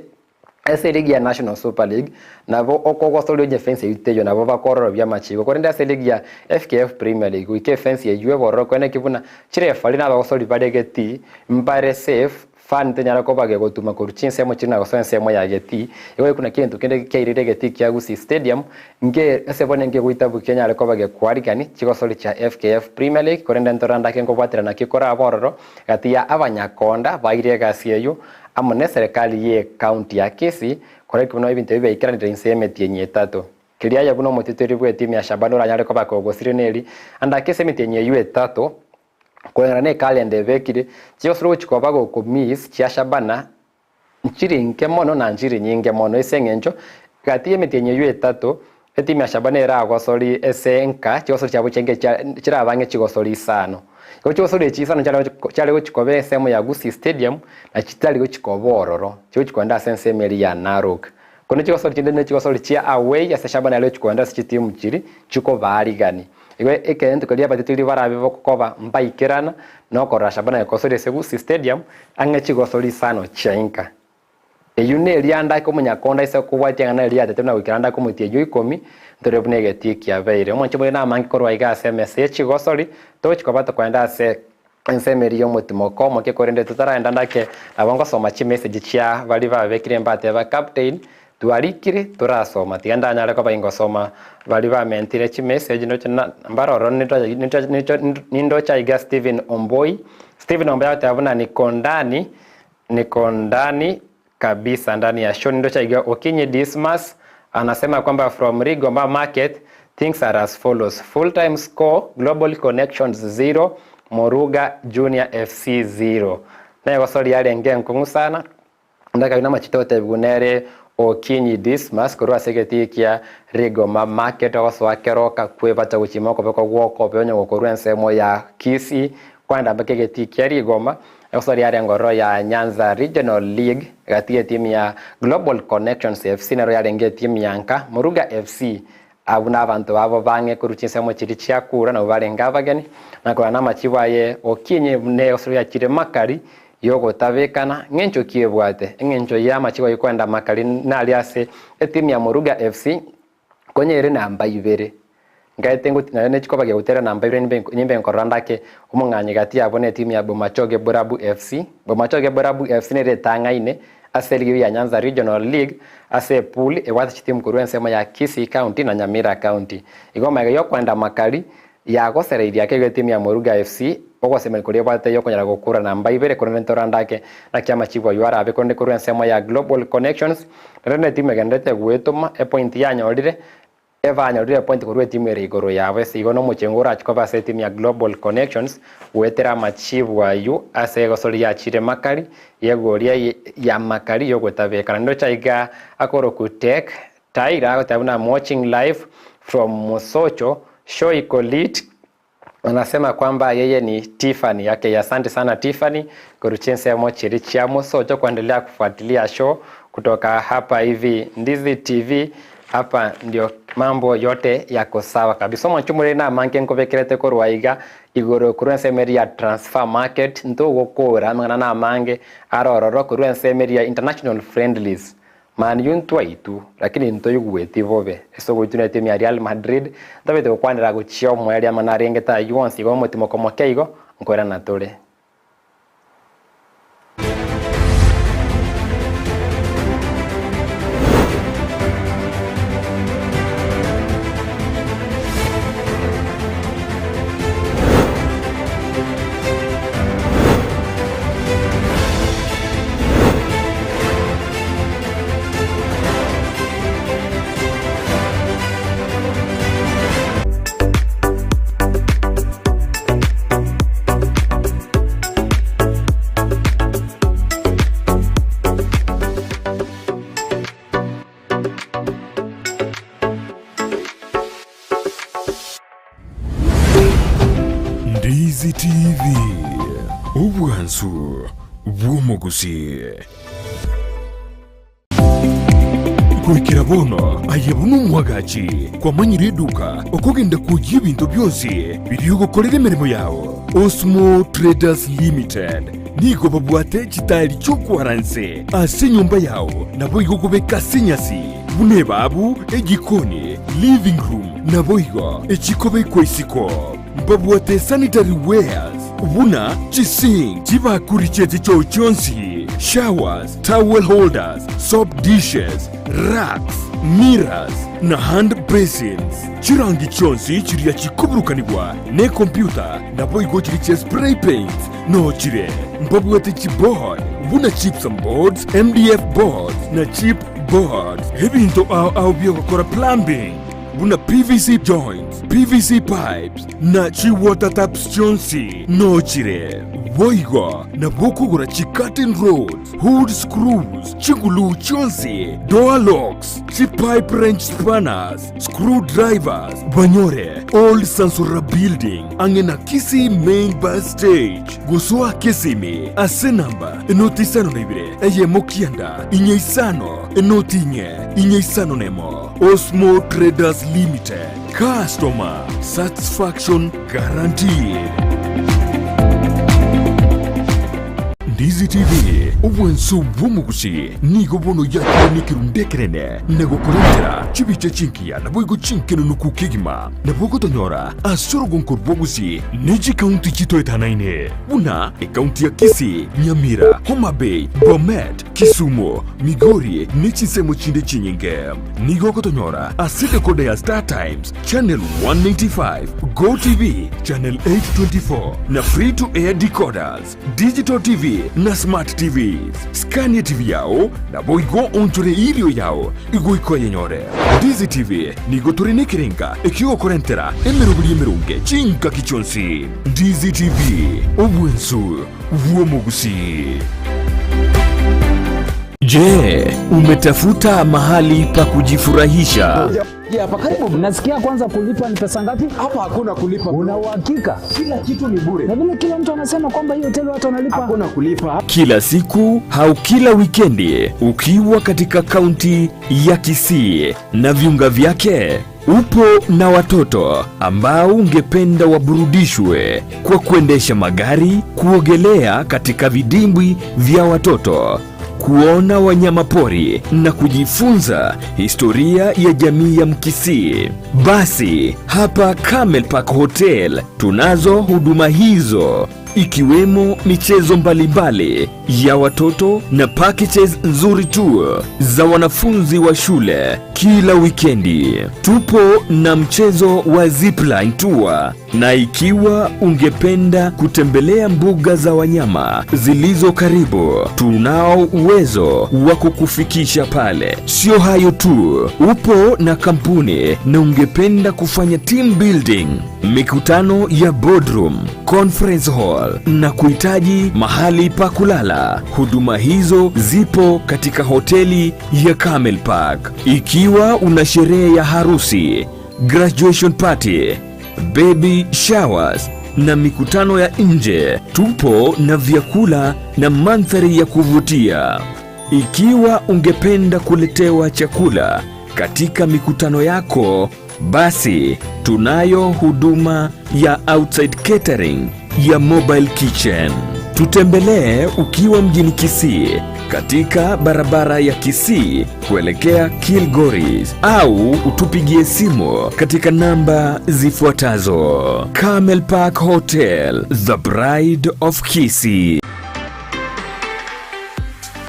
Ase eligi ya National Super League nabo okogosoria onye efensi eyio teiyo nabo bakororobia amachiko korende ase eligi ya FKF Premier League goika efensi eyio ebororo koeneki buna chirefari na abagosori bare getii mbare safe fan tenyara koba gegotuma korwa chinsemo chiria na gosoa ensemo ya getii igo gekuna kento kende kiairire egetii kia Gusii Stadium nge ase bono engegoita buya kenyare koba gekwarigani chigosori chia FKF Premier League korende ntorande ake nkobwaterana ki korabe ororo gati ya abanyakonda baire egasi eyio amo neserekari ye county ya Kisii korwa buna ebinto ebi biaikeranire inse y'emetienyi etato. Keria aye buna omotitiri bw'etimu ya Shabana oranyare koba kogosire neri, ande ake ase emetienyi eyio etato, koreng'ana ne ekalenda ebekire, chigosire gochia koba gokomiss chia Shabana nchiri nke mono na nchiri nyinge mono ase eng'encho gati y'emetienyi eyio etato, etimu ya Shabana eragosorie ase enka chigosori chiabo chiainge chirabe ang'e chigosori isano. Igo chigosori echi isano chiare gochia koba ensemo ya Gusii Stadium na chitari gochia koba ororo, chigochia kogenda ase ensemo eria ya Narok. Korende chigosori chinde ne chigosori chia away ase Shabana yare gochia kogenda ase chitimu chiria chikobaarigania. Igo ekento keria abateteri barabe koba mbaikerana nokorora Shabana gekosoria ase Gusii Stadium ang'e chigosori isano chia inka. Eyio neria ande omonyakonda ase okobwatia ng'a neria yatete buna goikera ande akomotienyi o ikomi, ntore buna egetii kiabeire. Omonche moria namange korwa iga ase emesa ye chigosori, togochia koba tokoenda ase ensemo eria y'omotimoko omoke korende totaragenda ndake nabo ngosoma chimessage chia baria babekire mbateba captain twarikire torasoma tiga ndanyare koba ingosoma baria bamentire chimessage ndoche na mbaroro nindoche iga Stephen Omboi, Stephen Omboi agoteba buna niko ndani Niko ndani kabisa ndani ya show Nindocha iga Okinyi Dismas anasema kwamba from Rigomba market things are as follows full time score Global Connections 0 Moruga Junior FC 0 Negosori yarenge enkong'u sana ndakabi namachete gotebigwa nere Okinyi Dismas korwa ase egetii kia Rigoma market ogosoa keroka kwebacha gochima okoboko gwokobe onye gokorwa ensemo ya Kisii Kwenda mpaka egetii kia rigoma, egosori yarenge ororo ya Nyanza Regional League, gati y'etimu ya Global Connections FC nero yarenge etimu ya nka, Moruga FC. Abwo nabanto babo bang'e korwa chinsemo chiria chia kura nabwo barenge abageni, na korana amachibo aye Okinyi buna egosoro yachire makari y'ogotabekana, ng'encho ki ebwate? Eng'encho y'amachibo ayio kwenda makari naria ase etimu ya Moruga FC konya ere namba ibere. Nkaete ngoti naende nechikobagia gotera namba ibere nimbe nimbe nkorora ndake omong'anyi gati yabo na etimu ya Bomachoge Borabu FC. Bomachoge Borabu FC nere etang'aine ase eligi ya Nyanza Regional League ase epool ebwate chitimu korwa ensemo ya Kisii County na Nyamira County. Igo magega yokoenda makari yagosereirie ake igo etimu ya Moruga FC ogosemeria koria ebwate yokonyara gokura namba ibere korende ntorande ake naki amachibu ayio arabe korende korwa ensemo ya Global Connections naende netimu egendererete goetoma epoint yanyorire Ebanyorire epointi korwa etimu ere igoro yabo ase igo nomochengo orache koba ase etimu ya Global Connections goetera amachibu ayio ase egosori yachire makari yegoria ya makari yogotabeka. Naende ocha iga akorokwa Tech Tyra agoteba buna I'm watching live from Mosocho show iko lit Anasema kwamba yeye ni Tiffany. Okay, asante sana Tiffany korwa chinsemo chiria chia Mosocho kuendelea kufuatilia show kutoka hapa hivi Ndizi TV. Hapa ndio mambo yote yako sawa kabisa. Omonche omoreri namange nkobekerete korwa iga igoro korwa ensemo eria ya transfer market ntogokora amang'ana namange arororo korwa ensemo eria ya international friendlies. Man U ntwaitu, lakini ntoigweti bobe. Ase ogoitwa netimu ya Real Madrid, ntabete gokwanera gochia omoerio amang'ana arengete ayio onsi igo omotimoko moke igo, nkoirana tore. Ndizi TV, obwansu bw'omogusii. Goikera bono aye buna omwagachi kwamanyire eduka okogenda kwoyia ebinto bionsi biria ogokorera emeremo yao. Osmo Traders Limited nigo babwate chitaeri chi'okwara nse ase enyomba yao naboigo okobeka ase enyasi buna ebabu, ejikoni, living room naboigo echikobekwa isiko. Mbabwate sanitary wares buna chisink, chibakuri chi'echichoo chionsi, showers, towel holders, soap dishes, racks, mirrors, na hand basins. Chirangi chionsi chiria chikoburukanigwa nekompyuta naboigo chiria chia spray paints noo chire. Mbabwate chiboard buna gypsum boards, MDF boards, na chip boards. Ebinto ao ao biogokora plumbing buna PVC joints, PVC pipes, na chi-water taps chionsi noo chire. Boigo nabo okogora chi-curtain rods, hood screws, chiguluu chionsi, door locks, chi-pipe wrench spanners, screw drivers, banyore Old Sansora Building ang'e na Kisii Main Bus Stage. Gosoa Kisimi ase namba enoti isano na ibere eyemo kianda inye isano enoti inye inye isano nemo. Osmo Traders Limited, Customer Satisfaction Guaranteed. Ndizi TV, obwanso bw'omogusi nigo bono yakire nekerundu ekenene na gokorentera chibicha chingiya naboigo chinkenunuku kegima. Nabo ogotonyora ase orogonko rw'obosie ne chikaunti chitoetanaine buna ekaunti ya Kisii, Nyamira, Homa Bay, Bomet, Kisumu, Migori ne chinsemo chinde chinyinge. Nigo ogotonyora ase decoder ya Star Times channel 195, Go TV channel 824 na free to air decoders, Digital TV na Smart TVs. Skania TV yao naboigo onchore erio yao igoika oyenyore. Ndizi TV nigo tore nekerenga ekiogokorentera emeroberi emeronge chingaki chionsi. Ndizi TV, obwensu bw'omogusii. Je, umetafuta mahali pa kujifurahisha? Hapa karibu. Nasikia kwanza kulipa ni pesa ngapi? Hapa hakuna kulipa. Una uhakika? Kila kitu ni bure. Na vile kila mtu anasema kwamba hii hoteli watu wanalipa. Hakuna kulipa. Kila siku au kila wikendi ukiwa katika kaunti ya Kisii na viunga vyake. Upo na watoto ambao ungependa waburudishwe kwa kuendesha magari, kuogelea katika vidimbwi vya watoto, kuona wanyama pori na kujifunza historia ya jamii ya Mkisii. Basi hapa Camel Park Hotel tunazo huduma hizo ikiwemo michezo mbalimbali ya watoto na packages nzuri tu za wanafunzi wa shule kila wikendi. Tupo na mchezo wa zipline tour, na ikiwa ungependa kutembelea mbuga za wanyama zilizo karibu, tunao uwezo wa kukufikisha pale. Sio hayo tu, upo na kampuni na ungependa kufanya team building, mikutano ya boardroom, conference hall na kuhitaji mahali pa kulala, huduma hizo zipo katika hoteli ya Camel Park. Ikiwa una sherehe ya harusi, graduation party, baby showers na mikutano ya nje, tupo na vyakula na mandhari ya kuvutia. Ikiwa ungependa kuletewa chakula katika mikutano yako, basi tunayo huduma ya outside catering ya mobile kitchen. Tutembelee ukiwa mjini Kisii katika barabara ya Kisii kuelekea Kilgoris au utupigie simu katika namba zifuatazo. Camel Park Hotel, the bride of Kisii.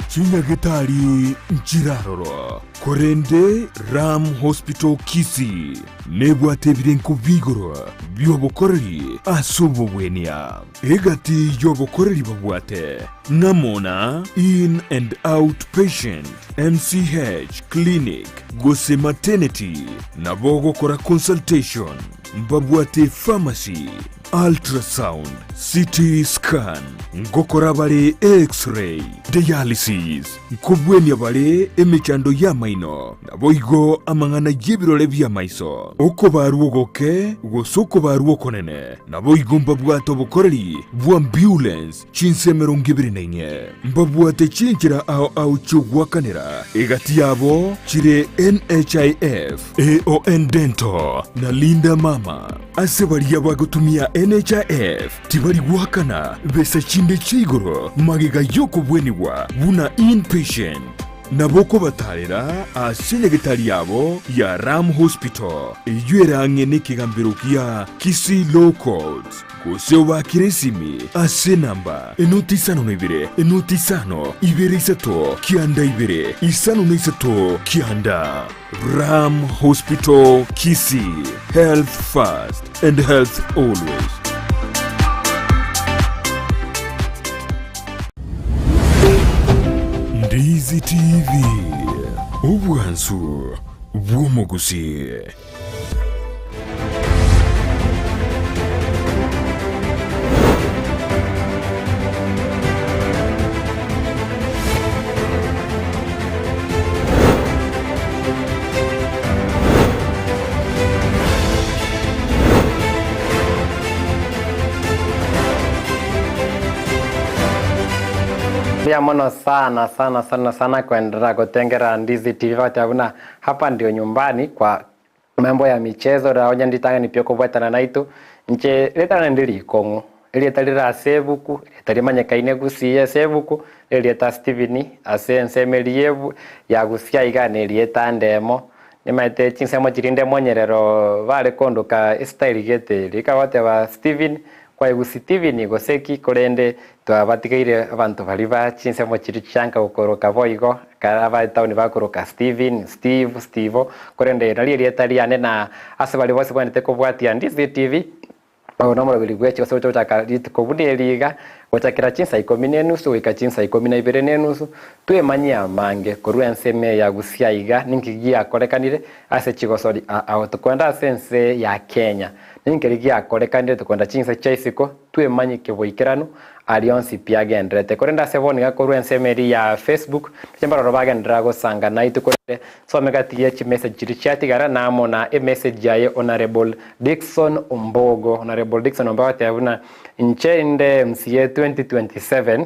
Chinyagitari nchiraroro korende Ram Hospital Kisii nebwate ebirenko bigoro biobokoreri ase obobwenia egati yobokoreri babwate ng'amo na in and out patient MCH clinic gose maternity nabo ogokora consultation mbabwate pharmacy ultrasound CT scan ngokora bare x-ray dialysis nkobwenia bare emechando y'amaino naboigo amang'ana y'ebirore bi'amaiso okobarwa ogoke gose okobarwa okonene naboigo mbabwate obokoreri bwa ambulance chinse 24 mbabwate chinchera ao ao chi'ogoakanera egati yabo chire NHIF AON Dental na Linda Mama ase baria bagotumia NHIF tibari goakana besa chinde chia igoro magega y'okobwenigwa buna inpatient. Nabo okobatarera ase nyagetari yabo ya Ram Hospital, eyio ere ang'e nekegambero gia Kisii Law Courts, gose obaakere esimi ase enamba enoti 52 enoti 5 2 3 9 2 5 3 9. Ram Hospital Kisii, health first and health always. Ndizi TV, obwansu bw'omogusii. Mbuya mono sana sana sana sana kuendelea gotengera Ndizi TV bagoteba buna hapa ndio nyumbani kwa Mambo ya michezo na onye nditang'ani pi okobwatana naito, inche ritang'ani ndiri rikong'u, erieta rire ase ebuku, erieta rimanyekaine gusii ase ebuku, nerieta Stephen ase ensemo eria ebu ya gusii aiga nerieta ndemo, nimaete chinsemo chiria inde monyerero bare kondoka estyle gete eria, ekagoteba Stephen, kwaigwa Stephen gose ki korende twabatigeire abanto baria ba chinsemo chiria chianka gokoroka boigo, Ekero ab'etaoni bakoroka Stephen, Steve, Stivo, korende nario erieta riane na ase baria bonsi bwenerete kobwatia Ndizi TV, oyo nomoroberi bwe gose gocha gochaka rituko buna eri iga, gochakera chinsa ikomi na enusu goika chinsa ikomi na ibere na enusu, twemanyie amange korwa ensemo eye ya Gusii aiga ninki giakorekanire ase chigosori ao tokoenda ase ense ya Kenya, ninki giakorekanire tokoenda chinsa chia isiko, twemanyie keboikeranu Aria onsi pi agendererete. Korende ase bono iga korwa ensemo eria ya Facebook, inche mbaroro bagenderera gosanga naitwe korende some gati ye chimessage chiria chiatigara na amo na emessage yaye Honourable Dickson Ombogo. Honourable Dickson Ombogo agoteba buna inche inde MCA 2027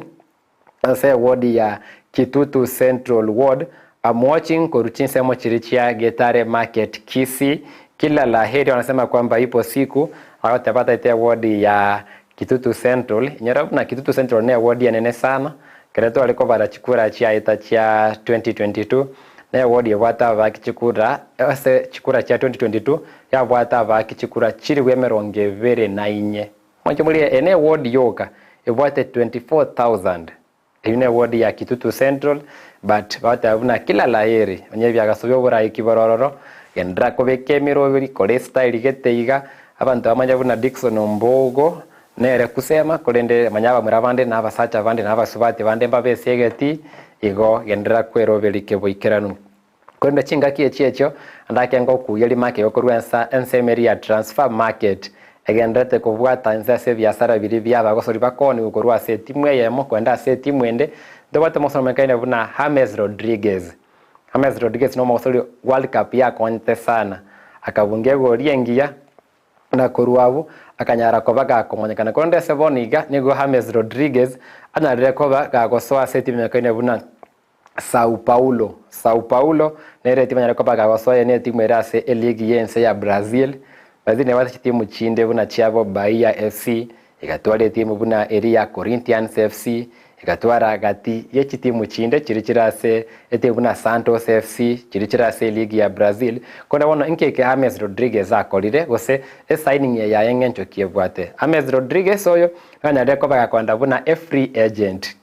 ase eward ya Kitutu Central Ward, am watching korwa chinsemo chiria chia Getare Market Kisii. Kila la heri wanasema kwamba ipo siku agoteba ataete eward ya Kitutu Central, inyora buna Kitutu Central ne eward enene sana, ekero tware kobara chikura chiaeta chia 2022, ne eward ebwate abaaki chikura ase chikura chia 2022 yabwate abaaki chikura chilifu emerongo ebere na inye. Mwanche morie eye ne eward yoka ebwate 24,000. Eyio ne ward ya Kitutu Central but bagoteba buna kila la heri onye ebiagaso bia oborai ki bore ororo genderera kobeka emeroberi kore estyle gete iga abanto bamanye buna Dickson Ombogo nere kusema korende manya abamura bande na abasacha bande na abasubati bande mbabe ase egetii igo genderera kweroberi keboikeranu. Korende chingaki echi echio ndake ngokuya rimake gokorwa ensa ensemo eria ya transfer market egendererete kobwata inse ase ebiasara biria bia abagosori bakoonigwa korwa ase etimu eyemo koenda ase etimu ende. Ntobwate omosori omonyekaine buna James Rodriguez. James Rodriguez nomosori World Cup yakonyete sana akabunga egori engiya na korwa abwo akanyara koba gakomonyekana. Korende ase bono iga nigo James Rodriguez anyarire koba gagosoa ase etimu enyekaine buna Sao Paulo. Sao Paulo nere etimu enyare koba gagosoa ne etimu ere ase eligi y'ense ya Brazil. Brazil nebwate chitimu chinde buna chiabo Bahia FC, egatwara etimu buna eria ya Corinthians FC, egatwara gati ye chitimu chinde chiria chire ase etimu buna Santos FC chiria chire ase eligi ya Brazil. Korende bono inki eke James Rodriguez akorire gose esigning eye yaye ng'encho ki ebwate? James Rodriguez oyo nanyarire koba gakoenda buna a free agent.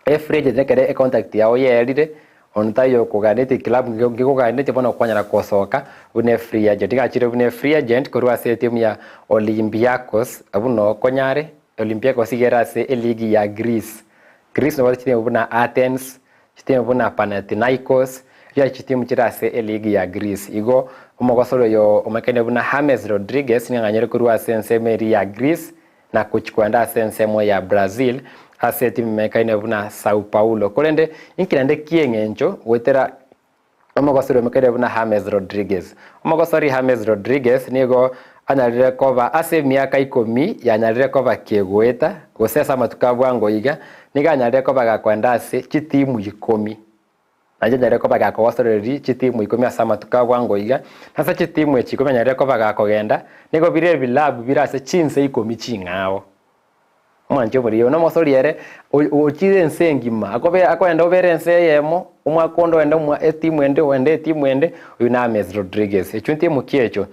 Efridge ekero econtact yao yerire, onde taiyo okoganetie ekilabu nkekoganetie bono kwanyara gosoka buna efree agent. Iga achire buna efree agent korwa ase etimu ya Olympiacos abwo noo okonyare, Olympiacos iga ere ase eligi ya Greece. Greece nobwate chitimu buna Athens, chitimu buna Panathinaikos, riria chitimu chire ase eligi ya Greece. Igo omogosori oyo omanyekaine buna James Rodriguez nigo ang'anyire korwa ase ensemo eria ya Greece na gochia kogenda ase ensemo ya Brazil ase etimu emanyekaine buna Sao Paulo. Korende inki naende ki'eng'encho goetera omogosori omanyekaine buna James Rodriguez? Omogosori James Rodriguez nigo anyarire koba ase emiaka ikomi yanyarire koba kegoeta gose ase amatuko a bwango iga nigo anyarire koba gakoenda ase chitimu ikomi. Nainche nyarire koba gakogosoreria chitimu ikomi ase amatuko a bwango iga, na ase chitimu echi ikomi nyarire koba gakogenda, nigo bire ebilabu bire ase chinse ikomi ching'ao. Omwanchi omoria oyo nomosori ere ochire ense engima, akobe akoenda obere ense eyemo, omwaka onde oende omwa etimu ende oende etimu ende, oyio na James Rodriguez. Echio ntimu ki echio?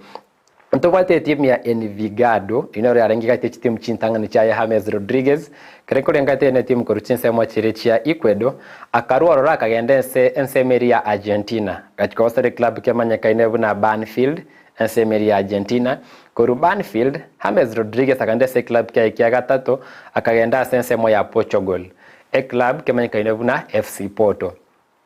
Ntobwate etimu ya Envigado, eyio nero yarenge gati ye chitimu chintang'ani chiaye James Rodriguez, ekero nkorengete eye netimu korwa chinsemo chiria chia Ecuador, akarwa ororo akagenda ense ensemo eria ya Argentina, agachia kogosera eclub kemanyekaine buna Banfield, ensemo eria ya Argentina. Korwa Banfield, James Rodriguez akagenda ase eclub kiaye kia gatato, akagenda ase ensemo ya Portugal, eclub kemanyekaine buna FC Porto.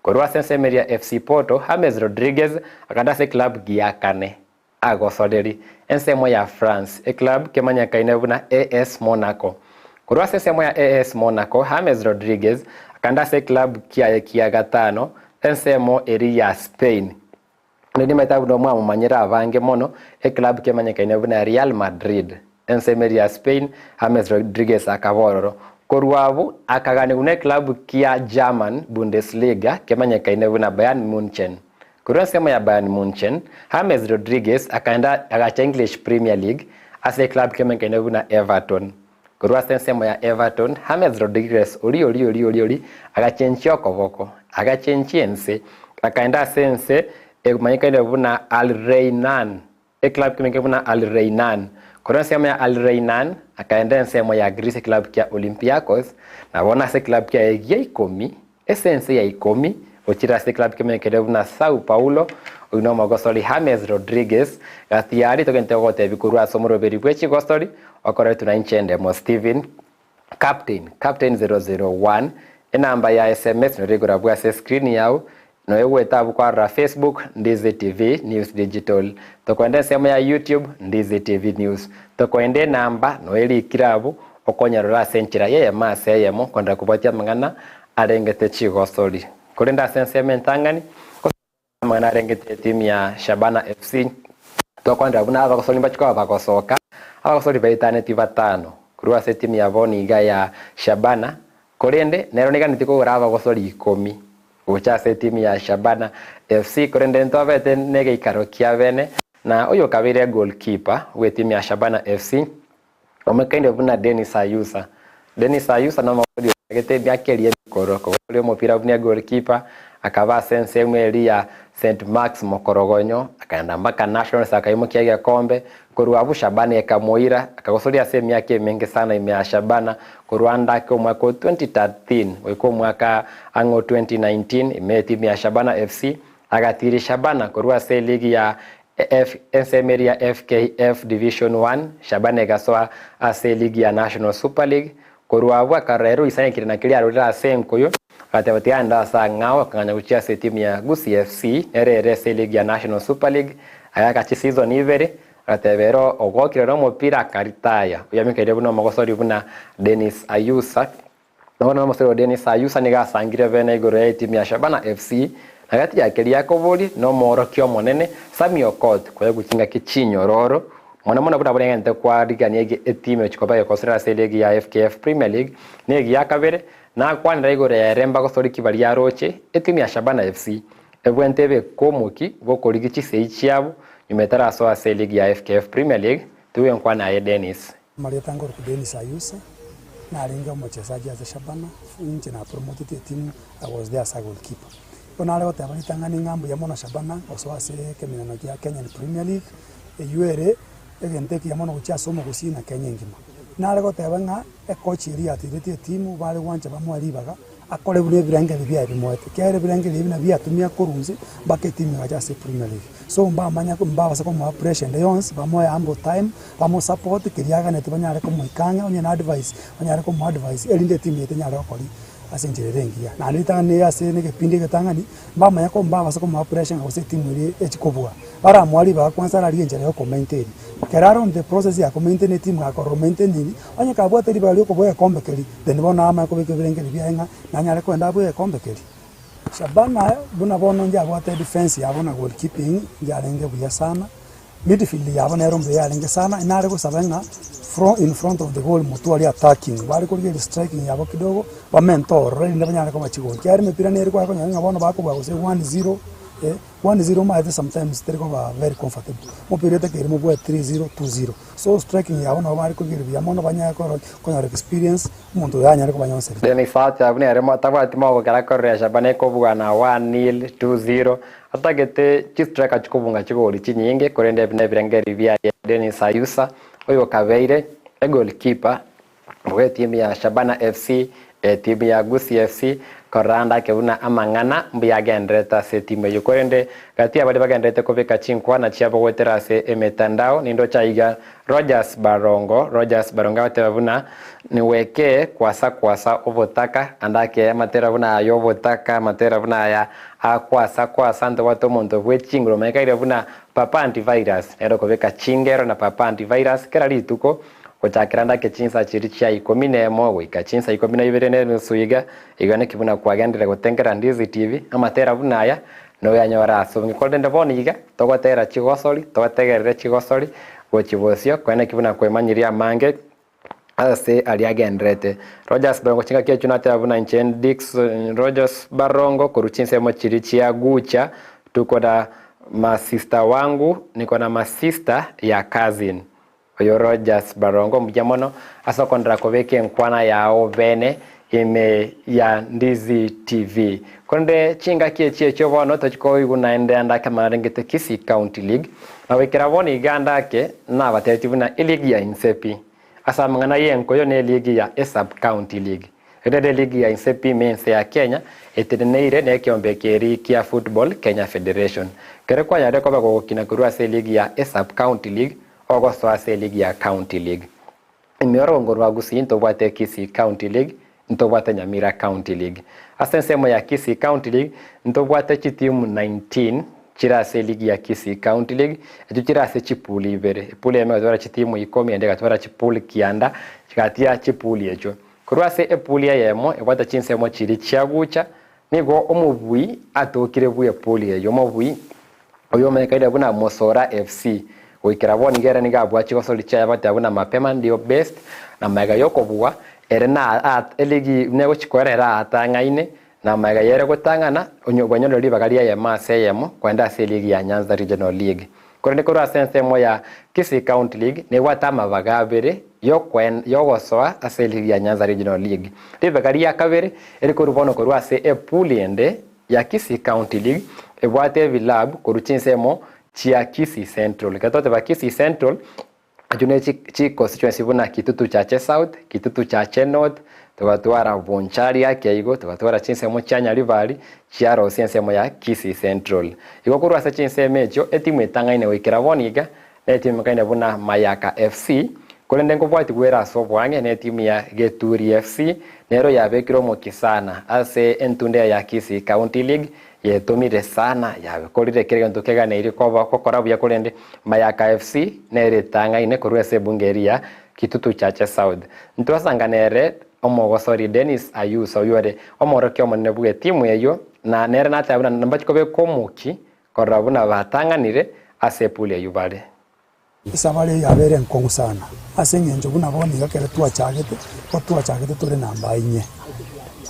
Korwa ase ensemo eria ya FC Porto, James Rodriguez akagenda ase eclub gia kane. Agosoreri ensemo ya France, eclub kemanyekaine buna AS Monaco. Korwa ase ensemo ya AS Monaco, James Rodriguez akanda ase eclub kiaye kia gatano ensemo eria ya Spain. Naende nimaete buna mwamomanyire abange mono, eclub kemanyekaine buna Real Madrid. Ensemo eria ya Spain, James Rodriguez akaba ororo. Korwa abwo akaganigwa ne eclub kia German Bundesliga kemanyekaine buna Bayern Munchen. Korwa ensemo ya Bayern Munchen, James Rodriguez akaenda agacha English Premier League ase eclub kemenkaine buna Everton. Korwa ase ensemo ya Everton, James Rodriguez oria oria oria oria oria agachenchia okoboko, agachenchia ense, akaenda ase ense emanyekaine buna Al Rayyan. Eclub kemenkaine buna Al Rayyan. Korwa ensemo ya Al Rayyan, akaenda ensemo ya Greece eclub kia Olympiacos, na bono ase eclub kiaye gia ikomi, ase ense ya ikomi, ochire ase eclub kemenkaine buna Sao Paulo, oyio nomogosori James Rodriguez, gati yaria togente gogotebia korwa ase omoroberi bwe chigosori, okoretwe na inche Ndemo Stephen, Captain, Captain 001, enamba ya sms nero igoro abwo ase escreen yao, noyo goeta abwo kwarora Facebook, Ndizi TV News Digital. Tokoenda ensemo ya YouTube, Ndizi TV News. Tokoenda enamba noyo erikire abwo, okonyerora ase enchera y'eyemo ase eyemo kondera kobwatia amang'ana arengete chigosori. Korende ase ensemo entang'ani, Amang'ana arengete etimu ya Shabana FC tokwanera buna abagosori mbachie koba bagosoka, abagosori baitaneti batano korwa ase etimu ya bono iga ya Shabana, korende nero niganetie kogora abagosori ikomi gocha ase etimu ya Shabana FC korende ntobete negeikaro kia bene. Na oyokabeire goalkeeper bw'etimu ya Shabana FC Omekaine buna Dennis Ayusa. Dennis Ayusa nomogori ochagete emiaka eria emekoro kogosoria omopira buna egoalkeeper, akaba ase ensemo eria ya St Marks Mokorogonyo, akagenda mpaka Nationals akaimokia egekombe, korwa abwo Shabana ekamoira, akagosoria ase emiaka emenge sana ime ya Shabana, korwa ande ake omwaka o 2013 goika omwaka ang'e o 2019 ime etimu ya Shabana FC, agatiria Shabana korwa ase eligi ya Ensemo eria ya FKF Division One, Shabana egasoa ase eligi ya National Super League. Korwa abwo akarora ere oisanekire na keria arorire ase enkoyo, agateba tiga ande ase ang'ao, akang'anya gochia ase etimu ya Gusii FC, nere ere ase eligi ya National Super League. Agaaka chiseason ibere, agateba ere ogokire nomopira akaritaya. Oyamikaire buna omogosori buna Dennis Ayusa. Bono nomosore o Dennis Ayusa nigo asangire bene igoro ya etimu ya Shabana FC na gati ya keria akobori na omoorokia omonene Sammy Okoth koegwa chingaki chinyororo mono mono buna boreng'anete kwarigania etimu echi koba egokosorera ase eligi ya FKF Premier League na egi ya kabere nakwanera igoro ya ere mbagosoriki baria aroche etimu ya Shabana FC ebwente ebe komoki bw'okorigi chisegi chiabo nyuma etarasoa ase eligi ya FKF Premier League Toigwe enkwana aye Dennis. Amarieta nkorokwa Dennis Ayusa, narenge omochesaji ase Shabana, inche na promoteti etimu, I was there as a goalkeeper. Bono nare goteba ritang'ani ng'a mbuya mono Shabana gosoa ase ekeminano kia Kenyan Premier League, eywo ere egento ekiya mono gochia ase omogusii na Kenya engima. Nare goteba ng'a ekochi eria yatiretie etimu bare gwancha bamoe ribaga, Akore buna ebirengererio biaye bimoete, ekiagera ebirengererio ebi nabio biatumia korwa inse mpaka etimu egacha ase Premier League. So mbamanya mbabasa komoa pressure ende yonsi, bamoe ample time, bamo support keria aganeti banyare komoika ang'e, onye na advice, banyare komoa advice erinde etimu yaito enyare gokori ase enchera ere engiya. Naende ritang'ani nigo ase na egepindi egetang'ani, mbamanya ko mbabasa komoa pressure ng'a gose etimu eria echi kobua. Baramoa ribaga kwanza ararigie enchera ya okomaintain. Ekero are on the process ya komaintain etimu gakorora omaintainiri, onye kabwate ribaga ria okobua egekombe keria, Then bono amanye kobeka ebirengererio biaye ng'a nanyare kogenda abue egekombe keria. Shabana buna bono inche abwate edefense yabo na goalkeeping inche arenge buya sana, midfield yabo nero mbuya yarenge sana, nare gosaba ng'a in front of the goal motware attacking, bare korigereria striking yabo kidogo, bamente ororo erinde banyare koba chigoli. Ekiagera emepira nere kware konyora ng'a bono bakobua gose one zero. One zero omanyete sometimes teri koba very comfortable, omopira otakeire mobue 3-0, 2-0. So striking yabo nabo bare korigereria buya mono banyare korora konyora experience, omonto oyo anyare kobanyonseria. Dennis Sacha buna ere tabwati mogokera korora Shabana ekobua na 1-0, 2-0, atagete chistriker chikobunga chigoli chinyinge korende ebi nebirengererio biaye Dennis Ayusa oyokabeire egoalkeeper Bw'etimu ya Shabana FC, etimu ya Gusii FC, korora ande ake buna amang'ana mbuya agendererete ase etimu eyio. Korende gati ya baria bagendererete kobeka chinkwana chiabo goetera ase emetandao nindoche aiga Rogers Barongo, Rogers Barongo agoteba buna niwekee kwasa kwasa obotaka ande ake amatera buna aya obotaka, amatera buna aya a kwasa kwasa ntobwate omonto bwe chinguru omanyekaire buna Papa Antivirus nere okobeka chingero na Papa Antivirus kera rituko Gochakera ndake chinsa chiria chia ikomi nemo goika chinsa ikomi na ibere na enusu iga, iga naki buna kwagenderera gotengera Ndizi TV, amatera buna aya noyanyore ase obonge. Korende bono iga togotera chigosori, totegerere chigosori gochia bosio, korende naki buna kwemanyirie amange ase aria agendererete. Rogers Barongo chingaki echio nateba buna inche Dickson Rogers Barongo korwa chinsemo chiria chia Gucha, tuko na masista wangu, niko na masista ya cousin. Oyo Rogers Barongo mbuya mono ase okondera kobeka enkwana yao bene ime ya Ndizi TV. Korende chingaki echi echio bono tochi koigwa naende ande ake amarengete Kisii County League. Na goikera bono iga ande ake nabatebetie buna eligi ya inse pi ase amang'ana y'enkoyo ne eligi ya esub county league. Rende eligi ya inse pi ime ense ya Kenya eteneneire nekeombe keria kia Football Kenya Federation. Kere kwanyarire koba gogokina korwa ase eligi ya esub county league Ogosoa ase eligi ya County League. Ime orogongo rwa Gusii ntobwate Kisii County League, ntobwate Nyamira County League. Ase ensemo ya Kisii County League, ntobwate chitimu 19 chire ase eligi ya Kisii County League, echio chire ase chipool ibere. Epool eyemo egatwara chitimu ikomi, ende egatwara chipool kianda, chigatia chipool echio. Korwa ase epool eyemo ebwate chinsemo chiria chiagucha, nigo omobui atokire bwe epool eyio. Omobui Oyomanyekaine buna Mosora FC. Goikera bono iga ere nigo abua chigosori chiaye agoteeba buna mapema ndio best na magega yokobua ere na eligi buna egochi koera ere aatang'aine na magega yere gotang'ana onye bwanyorire ribaga ri'eyemo ase eyemo koenda ase eligi ya Nyanza Regional League. Korende korwa ase ensemo ya Kisii County League nebwate amabaga abere yogosoa ase eligi ya Nyanza Regional League. Ribaga ria kabere erikorwa bono korwa ase epool ende ya Kisii County League ebwate ebilabu korwa chinsemo chia Kisii Central. Ekero togoteba Kisii Central, echio ne chi constituency buna Kitutu Chache South, Kitutu Chache North, togatwara Bonchari ake igo, togatwara chinsemo chia Nyaribari, chiarosia ensemo ya Kisii Central. Igo korwa ase chinsemo echio, etimu etang'aine goikera bono iga, netimu emekaine buna Mayaka FC, korende nkobwatigwa ere ase oboang'e netimu ya Geturi FC, nero yabekire omokia sana ase entunda eye ya Kisii County League, yetomire sana, yabekorire kera egento keganeirie koba gokora buya korende Mayaka FC nere etang'aine korwa ase ebunge eria ya Kitutu Chache South. Ntwasangane ere omogosori Dennis Ayuso oyio ore omorokia omonene bw'etimu eyio na nere nateba buna mbachie kobeka omoki korora buna batang'anire ase epool eyio bare. Esabari eye yabeire enkong'u sana, ase eng'encho buna bono iga ekero twachagete, ko twachagete tore namba inye,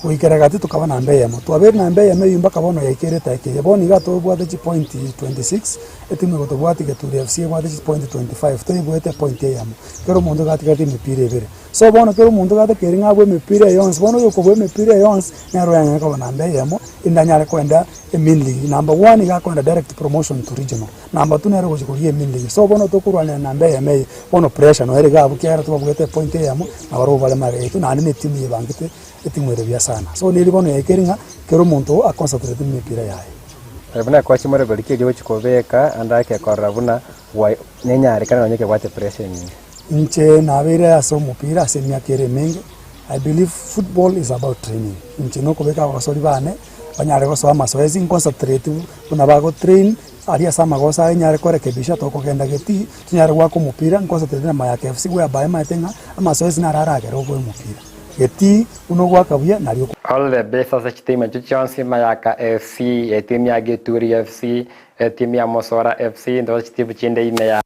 goikera gati tokaba namba eyemo, twabeire namba eyemo eywo mpaka bono yaikeire edaika eye. Bono iga tobwate chipoint 26, etimu egotobwatia Geturi FC ebwate chipoint 25, toebwate epoint eyemo, kera omonto iga atigarete emepira ebere. So bono kera omonto gatakeire ng'a abue emepira eye yonsi, bono oyokobua emepira eye yonsi, nere oyanyare koba namba eyemo, erinde anyare koenda emain league. Number one iga akoenda direct promotion to regional. Number two nere ogochia korigia emain league. So bono tokorwanera namba eyemo eye, bono pressure noyo ere iga abwo ekiagera tobabwate epoint eyemo, nabarobwo bare magega yaito naende na etimu yebangete etimu ere buya sana. So neri bono yaikeire ng'a kera omonto aconcentrate emepira yaye. Buna kwachimore korika erio ogochia kobeka ande ake korora buna nenyarekane nonye kebwate pressure enyinge. Inche nabeire ase omopira ase emiaka ere emenge, I believe football is about training. Inche nokobeka abasori bane, banyare gosoa amasoesi, nconcentrate buna bagotrain, aria ase amagoso aye nyare korekebisha tokogenda getii, tonyare goaka omopira, nconcentrate na Mayaka FC whereby maete ng'a amasoesi naro aragere oboe omopira. Getii, buna ogoaka buya nario oko. All the best ase chitimu echio chionsi, Mayaka FC, etimu ya Geturi FC, etimu ya Mosora FC, ntoche chitimu chinde ime ya.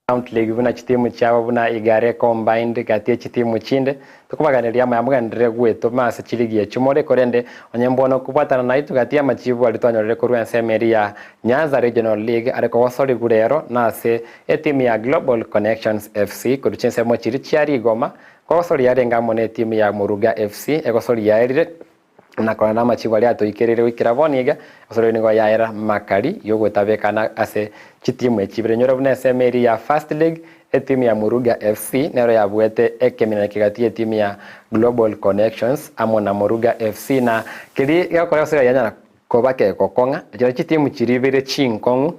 County League buna chitimu chiabo buna Igare Combined gati ye chitimu chinde. Tokobaganeria amaya mogenderere gwetoma ase chiligi echio more korende onye mbono kobwatana naitwe gati y'amachibu aria twanyorire korwa ensemo eria ya Nyanza Regional League are kogosorigwa rero nase etimu ya Global Connections FC korwa chinsemo chiria chia Rigoma kogosoria yarenge amo netimu ya Moruga FC egosoria yaerire Na korende amachiiko aria atoikereire goikera bono iga, ase nigo yaera makari y'ogotabekana ase chitimu echi ibere. Nyora buna ensemo eria ya First League, etimu ya Moruga FC nero yabuete ekeminana kegati y'etimu ya Global Connections amo na Moruga FC na keria gegokora gose yanyara koba kegokong'a, chiria chitimu chiria ibere chinkong'u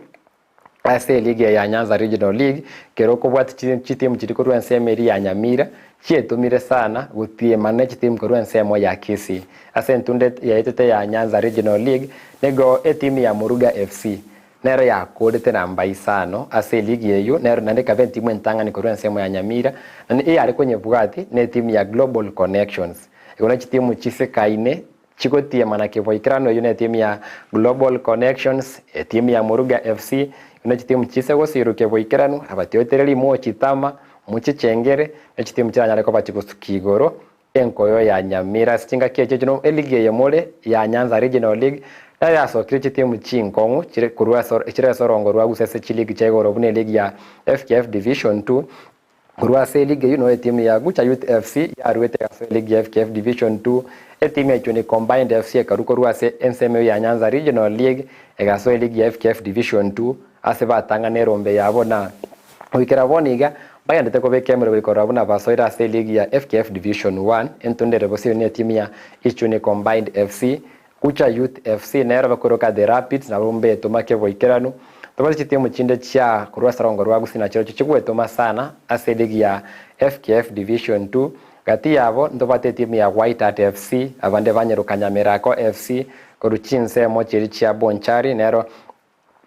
Ase eligi eye ya Nyanza Regional League, kero okobwati chitimu chiria korwa ensemo eria ya Nyamira chietomire sana gotiema ne chitimu korwa ensemo ya Kisii. Ase entunda yaetete ya Nyanza Regional League, nigo etimu ya Moruga FC nero yakorete namba isano ase eligi eyio nero naende ekaba etimu entang'ani korwa ensemo ya Nyamira na eyare konyebwati netimu ya Global Connections. Igo ne chitimu chisekaine Chigotiema na keboikeranu eyio netimu ya Global Connections, etimu ya Moruga FC, ne chitimu chise gosiru keboikeranu, abatiotere rimochi tama, mochichengere, ne chitimu chiranyare koba chigosukia igoro enkoyo ya Nyamira. Ase chingaki echio echio eligi eye more ya Nyanza Regional League nayo yasokire chitimu chinkong'u chire korwa ase chire ase orongo rwa gose ase chiligi chia igoro buna eligi ya FKF Division 2 Korwa ase eligi eyio noo etimu ya Gucha Youth FC yaruete egasoa eligi ya FKF Division 2. Etimu ya Ichuni Combined FC ekarua korwa ase ensemo eyio ya Nyanza Regional League egasoa eligi ya FKF Division 2 ase batang'ana erombe yabo na goikera bono iga mbagendete kobeka emeroberi korora buna basoire ase eligi ya FKF Division 1. Entunda ere bosio netimu ya Ichuni Combined FC Gucha Youth FC nero bakoroka The Rapids nabo mbetoma keboikeranu. Tobwate chitimu chinde chia korwa ase rongo rwa Gusii nachirochio chigwetoma sana ase eligi ya FKF Division 2. Gati yabo ntobwate etimu ya White Hart FC, abande banyeroka Nyamerako FC korwa chinsemo chiria chia Bonchari nero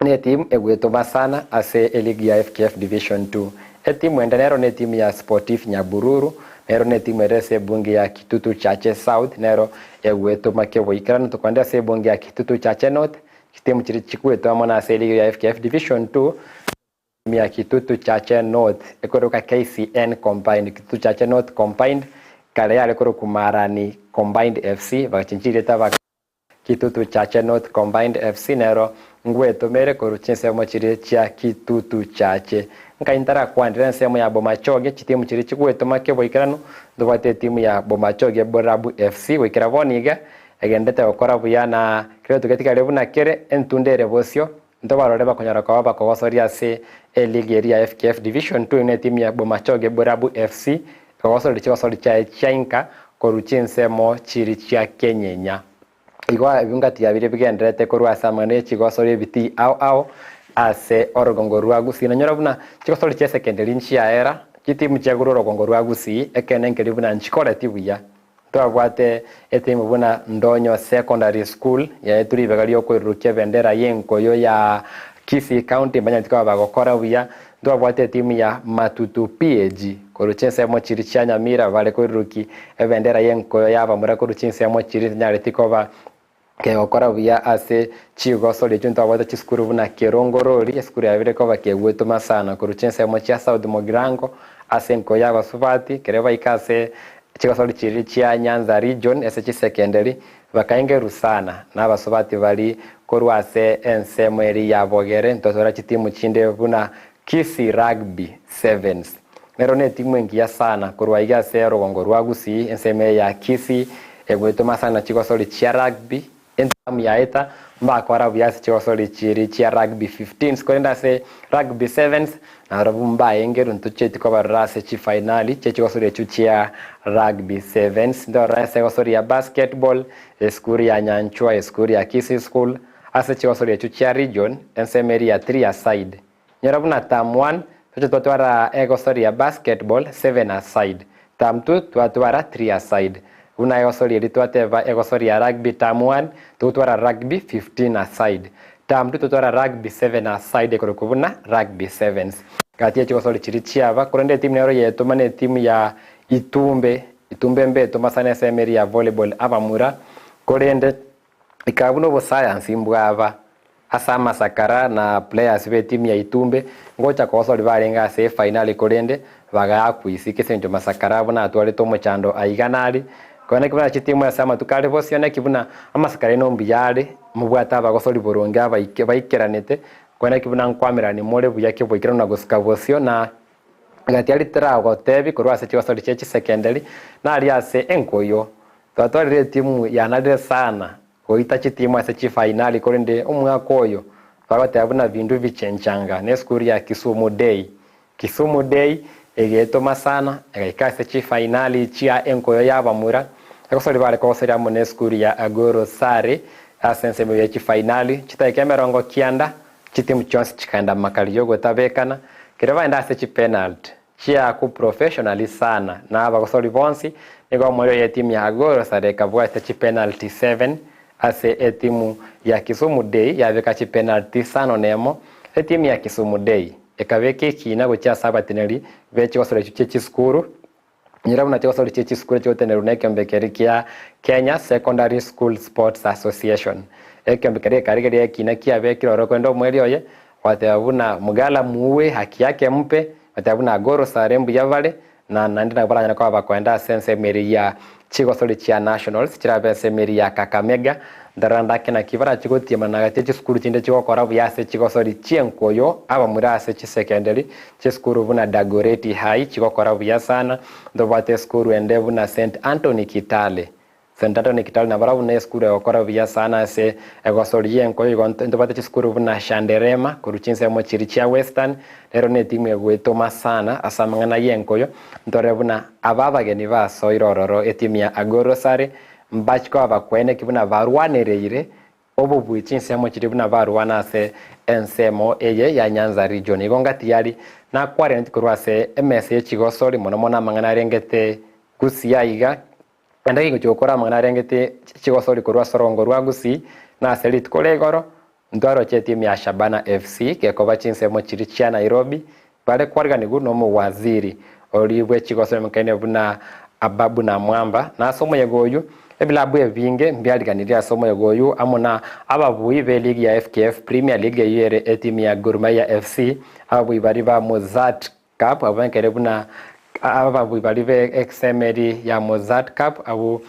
Netimu egwetoma sana ase eligi ya FKF Division 2. Etimu ende nero netimu ya Sportif Nyabururu, nero netimu ere ase ebunge ya Kitutu Chache South nero egwetoma keboikeranu. Tokonde ase ebunge ya Kitutu Chache North, chitimu chiria chigwetoma mono ase eligi ya FKF Division 2, Etimu ya Kitutu Chache North ekoroka KCN Combined, Kitutu Chache North Combined, kare yare korokwa Marani Combined FC, bagachenchia erieta baka. Kitutu Chache North Combined FC nero ngwetomere korwa chinsemo chiria chia Kitutu Chache. Nkai ntarakwandera ensemo ya Bomachoge, chitimu chiria chigwetoma keboikeranu ntobwate etimu ya Bomachoge Borabu FC goikera bono iga egenderete gokora buya na kera togetigare buna kere entunda ere bosio Ntobarore bakonyora koba bakogosoria ase eligi eria ya FKF Division 2 ne etimu ya Bomachoge Borabu FC ekogosoria chigosori chiaye chia inka korwa chinsemo chiri chia Kenyenya. Igo ebingati biabire bigendererete korwa ase amang'ana ye chigosori ebitii ao ao ase orogongo rwa Gusii. Nanyora buna chigosori chia esekenderi nchiaera, chitimu chiagurwa orogongo rwa Gusii ekeene nkeri buna nchikoreti buya. Ntwabwate etimu buna Ndonyo Secondary School yaetwe ribaga riokoirurukia ebendera y'enkoyo ya Kisii County mbanyareti koba bagokora buya. Ntwabwate etimu ya Matutu PAG korwa chinsemo chiria chia Nyamira bare koiruruki ebendera y'enkoyo y'abamura korwa chinsemo chiria tinyareti koba Kegokora buya ase chigosori echio ntwabwate chisukuru buna Kerongorori, esukuru yabire koba kegwetoma sana korwa chinsemo chia South Mugirango ase enko y'abasubati, kere baika ase chigosori chiria chia Nyanza Region ase chisekenderi bakaengerwa sana na abasubati bari korwa ase ensemo eria ya Bogere ntwatwara chitimu chinde buna Kisii Rugby Sevens nero netimu engiya sana korwa aiga ase orogongo rwa Gusii ensemo eye ya Kisii egwetoma sana chigosori chia rugby entamu yaeta mbakora buya ase chigosori chiri chia rugby fifteens korende ase rugby sevens nabarabwo mbaengerwe ntochieti kobarora ase chifainali chie chigosori echio chia rugby sevens ntorore ase egosori ya basketball esukuru ya Nyanchwa esukuru ya Kisii School ase chigosori echio chia region ensemo eria ya three aside Nyora buna term one toche twatwara egosori ya basketball 7 aside, term two twatwara 3 aside. Buna egosori eria twateba egosori ya rugby term one togotwara rugby 15 aside, term two totwara rugby 7 aside ekorokwa buna rugby sevens. Gati ye chigosori chiria chiaba korende etimu nero yetoma ne etimu ya Itumbe, Itumbe mbetoma sana esemo eria ya volleyball abamura korende Ikaba buna obosayansi mbwaba ase amasakara na players b'etimu ya Itumbe ngocha kogosori barenge ase efainali korende bagaakwa isiko ase engencho masakara abwo natwarete omochando aiga nari korende naki buna chitimu ase amatuko are bosio naki buna amasakara aino mbuya are mobwate abagosori boronge abaike baikeranete korende naki buna nkwamerani more buya keboikeranu na gosika bosio na Gati aria teragotebi korwa ase chigosori chie chisekenderi naria ase enkoyo Twatwarire etimu yanarire sana goita chitimu ase chifainali korende omwaka oyo bagoteba buna bindu bichenchanga nesukuru ya Kisumu Day. Kisumu Day egetoma sana egaika ase chifainali chia enkoyo y'abamura egosori bare kogosoria amo nesukuru ya Agoro Sare ase ensemo ye chifainali chitaika 90 chitimu chionsi chikaenda makari yogotabekana kere baenda ase chipenalty Chiaku professionally sana na abagosori bonsi nigo omoerio y'etimu ya Gor Sare ekabwate chipenalty 7 ase etimu ya Kisumu Day yabeka chipenalty isano nemo. Etimu ya Kisumu Day ekabeka ekiina gochia ase abateneri be chigosori echio chie chisukuru. Nyora buna chigosori chie chisukuru chigotenerwa na ekeombe keria kia Kenya Secondary School Sports Association. Ekeombe keria gekarigereria ekiina kiabekire ororo korende omoerio oye Bateba buna Mgala muue, haki yake mpe, bateba buna Goro sare mbuya bare, na naende nabo baranyare koba bakoenda ase ensemo eria ya chigosori chia Nationals chirabe ensemo eria ya Kakamega. Ntarora ndake naki barachi gotiemana gati ye chisukuru chinde chigokora buya ase chigosori chi'enkoyo abamura ase chisekenderi chisukuru buna Dagoretti High chigokora buya sana, ntobwate esukuru ende buna St Anthony Kitale St. Anthony Kitale nabarabwo buna esukuru egokora buya sana ase egosori y'enkoyo igo ntobwate chisukuru buna Shanderema korwa chinsemo chiria chia Western nero netimu egoetoma sana ase amang'ana y'enkoyo ntore buna aba abageni basoire ororo etimu ya Agoro Sare mbachi koba bakweneki buna barwanereire obobui chinsemo chiria buna barwana ase ensemo eye ya Nyanza region igo ngati yari nakwareneti korwa ase emesa ye chigosori mono mono amang'ana arengete Gusii aiga Naende egegochia gokora amang'ana arengete chigosori korwa ase orongo rwa Gusii na ase rituko ria igoro, ntwaroche etimu ya Shabana FC gekoba chinsemo chiria chia Nairobi bare kwariganigwa nomowaziri oria bwe chigosori omokaine buna Ababu Namwamba. Na ase omoyega oyio ebilabu ebinge mbiariganirie ase omoyega oyio amo na ababui be ligi ya FKF Premier League eyio ere etimu ya Gor Mahia FC, ababui baria ba Mozzart Cup abwo ekere buna ababui baria be esemeri ya Mozzart Cup abwo.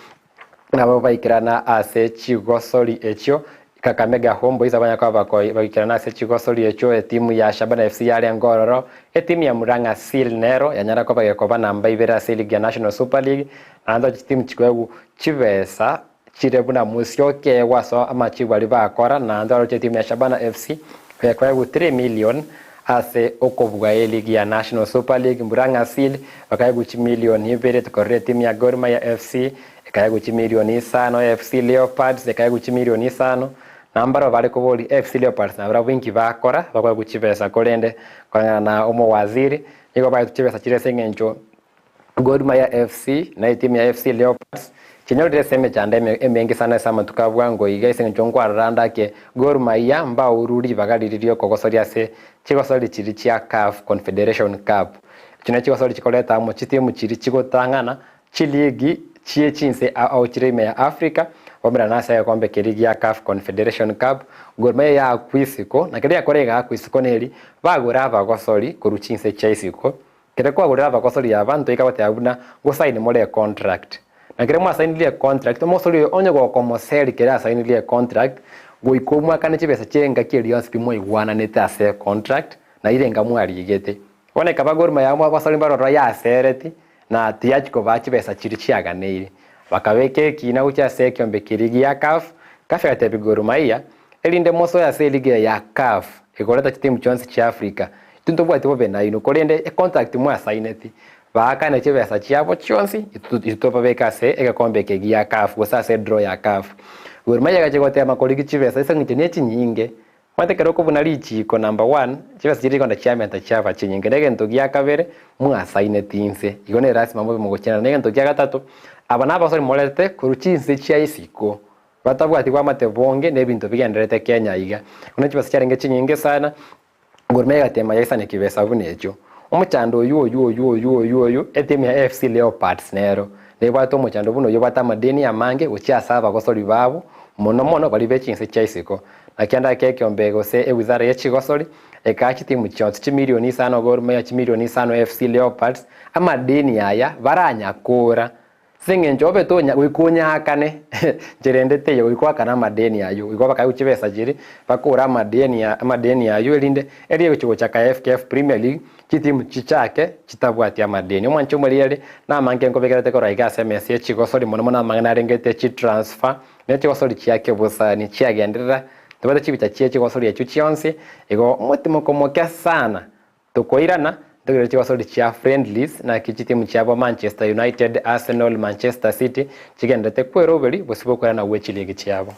Nabo baikerana ase chigosori echio, Kakamega Homeboyz abanya koba bagaikerana ase chigosori echio, etimu ya Shabana FC yarenge ororo, etimu ya Murang'a Seal nero yanyara koba gekoba namba ibere ase eligi ya National Super League, naende chitimu chikoegwa chibesa chire buna Musyoka eegwa ase amachibu aria bakora, naende oroche etimu ya Shabana FC gekoegwa 3 million ase okobua eligi ya National Super League, Murang'a Seal bakaegwa chimilion ibere, tokorora etimu ya Gor Mahia FC Ekaegwa chimilioni isano, AFC Leopards ekaegwa chimilioni isano, na mbarabwo bare koboria AFC Leopards nabarabwo inki bakora bakoegwa chibesa korende koreng'ana na omowaziri nigo baetwe chibesa chire ase eng'encho Gor Mahia FC na etimu ya AFC Leopards chinyorire ase emechando eme emenge sana ase amatuko a bwango iga ase eng'encho nkwarora ande ake Gor Mahia mbauru ribaga riria riokogosoria ase chigosori chiria chia CAF Confederation Cup. Echio ne chigosori chikoreta amo chitimu chiria chigotang'ana Chiligi chie chinse ao chire ime ya Africa, bomerana ase egekombe keria gia CAF Confederation Cup, Gor Mahia yaakwa isiko, na keria yakora egaakwa isiko neri, bagore abagosori korwa chinse chia isiko. Kere kwagorire abagosori aba ntoika goteba buna ngosaini more econtract. Na kere mwasainirie econtract, omosori oyo onye gokomoseri kere asainirie econtract, goika omwakane chibesa chia engaki eria yonsi pi mwaigwananete ase econtract, na irenga mwarigete. Bono ekaba Gor Mahia abasori mbaroro yasereti, na tiyachia kobaa chibesa chiria chiaganeire. Bakabeka ekiina gochia ase ekeombe keria gia CAF, CAF egatebia Gor Mahia, Erinde mosoe ase eligi eye ya CAF, ekoreta chitimu chionsi chia Africa, intwe ntobwati bobe nainwe, korende econtract mwasaineti, baakane chibesa chiabo chionsi, intwe tobabeke ase egekombe eke gia CAF gose ase edraw ya CAF. Gor Mahia egachia gotema korigia chibesa ase eng'encho nechinyinge, Omanyete ekero okobuna richiiko number one, chibesa chiria chikonda chiamenta chiaba chinyinge. Na egento gia kabere, mwasaineti inse, igo ne lasima mobe mogochianana. Na egento kia gatato, aba nabasani moretete korwa chinse chia isiko, batabwati bwamate bonge na ebinto bigendererete Kenya iga. Buna chibesa chiarenge chinyinge sana, Gor Mahia egatema yaisane kibesa buna echio. Omochando oywo oywo oywo oywo oywo oywo, etimu ya AFC Leopards nero nebwate omochando buna oywo obwate amadeni amange gochia ase abagosori babo, mono mono baria be chinse chia isiko. Naki ande ake ekeombe gose ewizara ye chigosori ekaa chitimu chionsi chimilioni isano Gor Mahia, chimilioni isano AFC Leopards, amadeni aya baranyakora Ase engencho obe tonya goika onyaakane, nchera ende teiyo goika oakane amadeni ayio. Igo bakaegwa chibesa chiria, bakore amadeni amadeni ayio erinde erio egochia gochaka FKF Premier League, chitimu chichake chitabwati amadeni. Omwancho omoriere namange nkobekerete korwa iga ase emesa ye chigosori mono mono amang'ana arengete chitransfer, ne chigosori chia kebosani chiagenderera, tobwate chibicha chie chigosori echio chionsi, igo omotimoko moke sana Tokoirana, ntogere chigosori chia friendlies naki chitimu chiabo Manchester United, Arsenal, Manchester City chigenderete kweroberi bosio bokoirana gwe chiligi chiabo.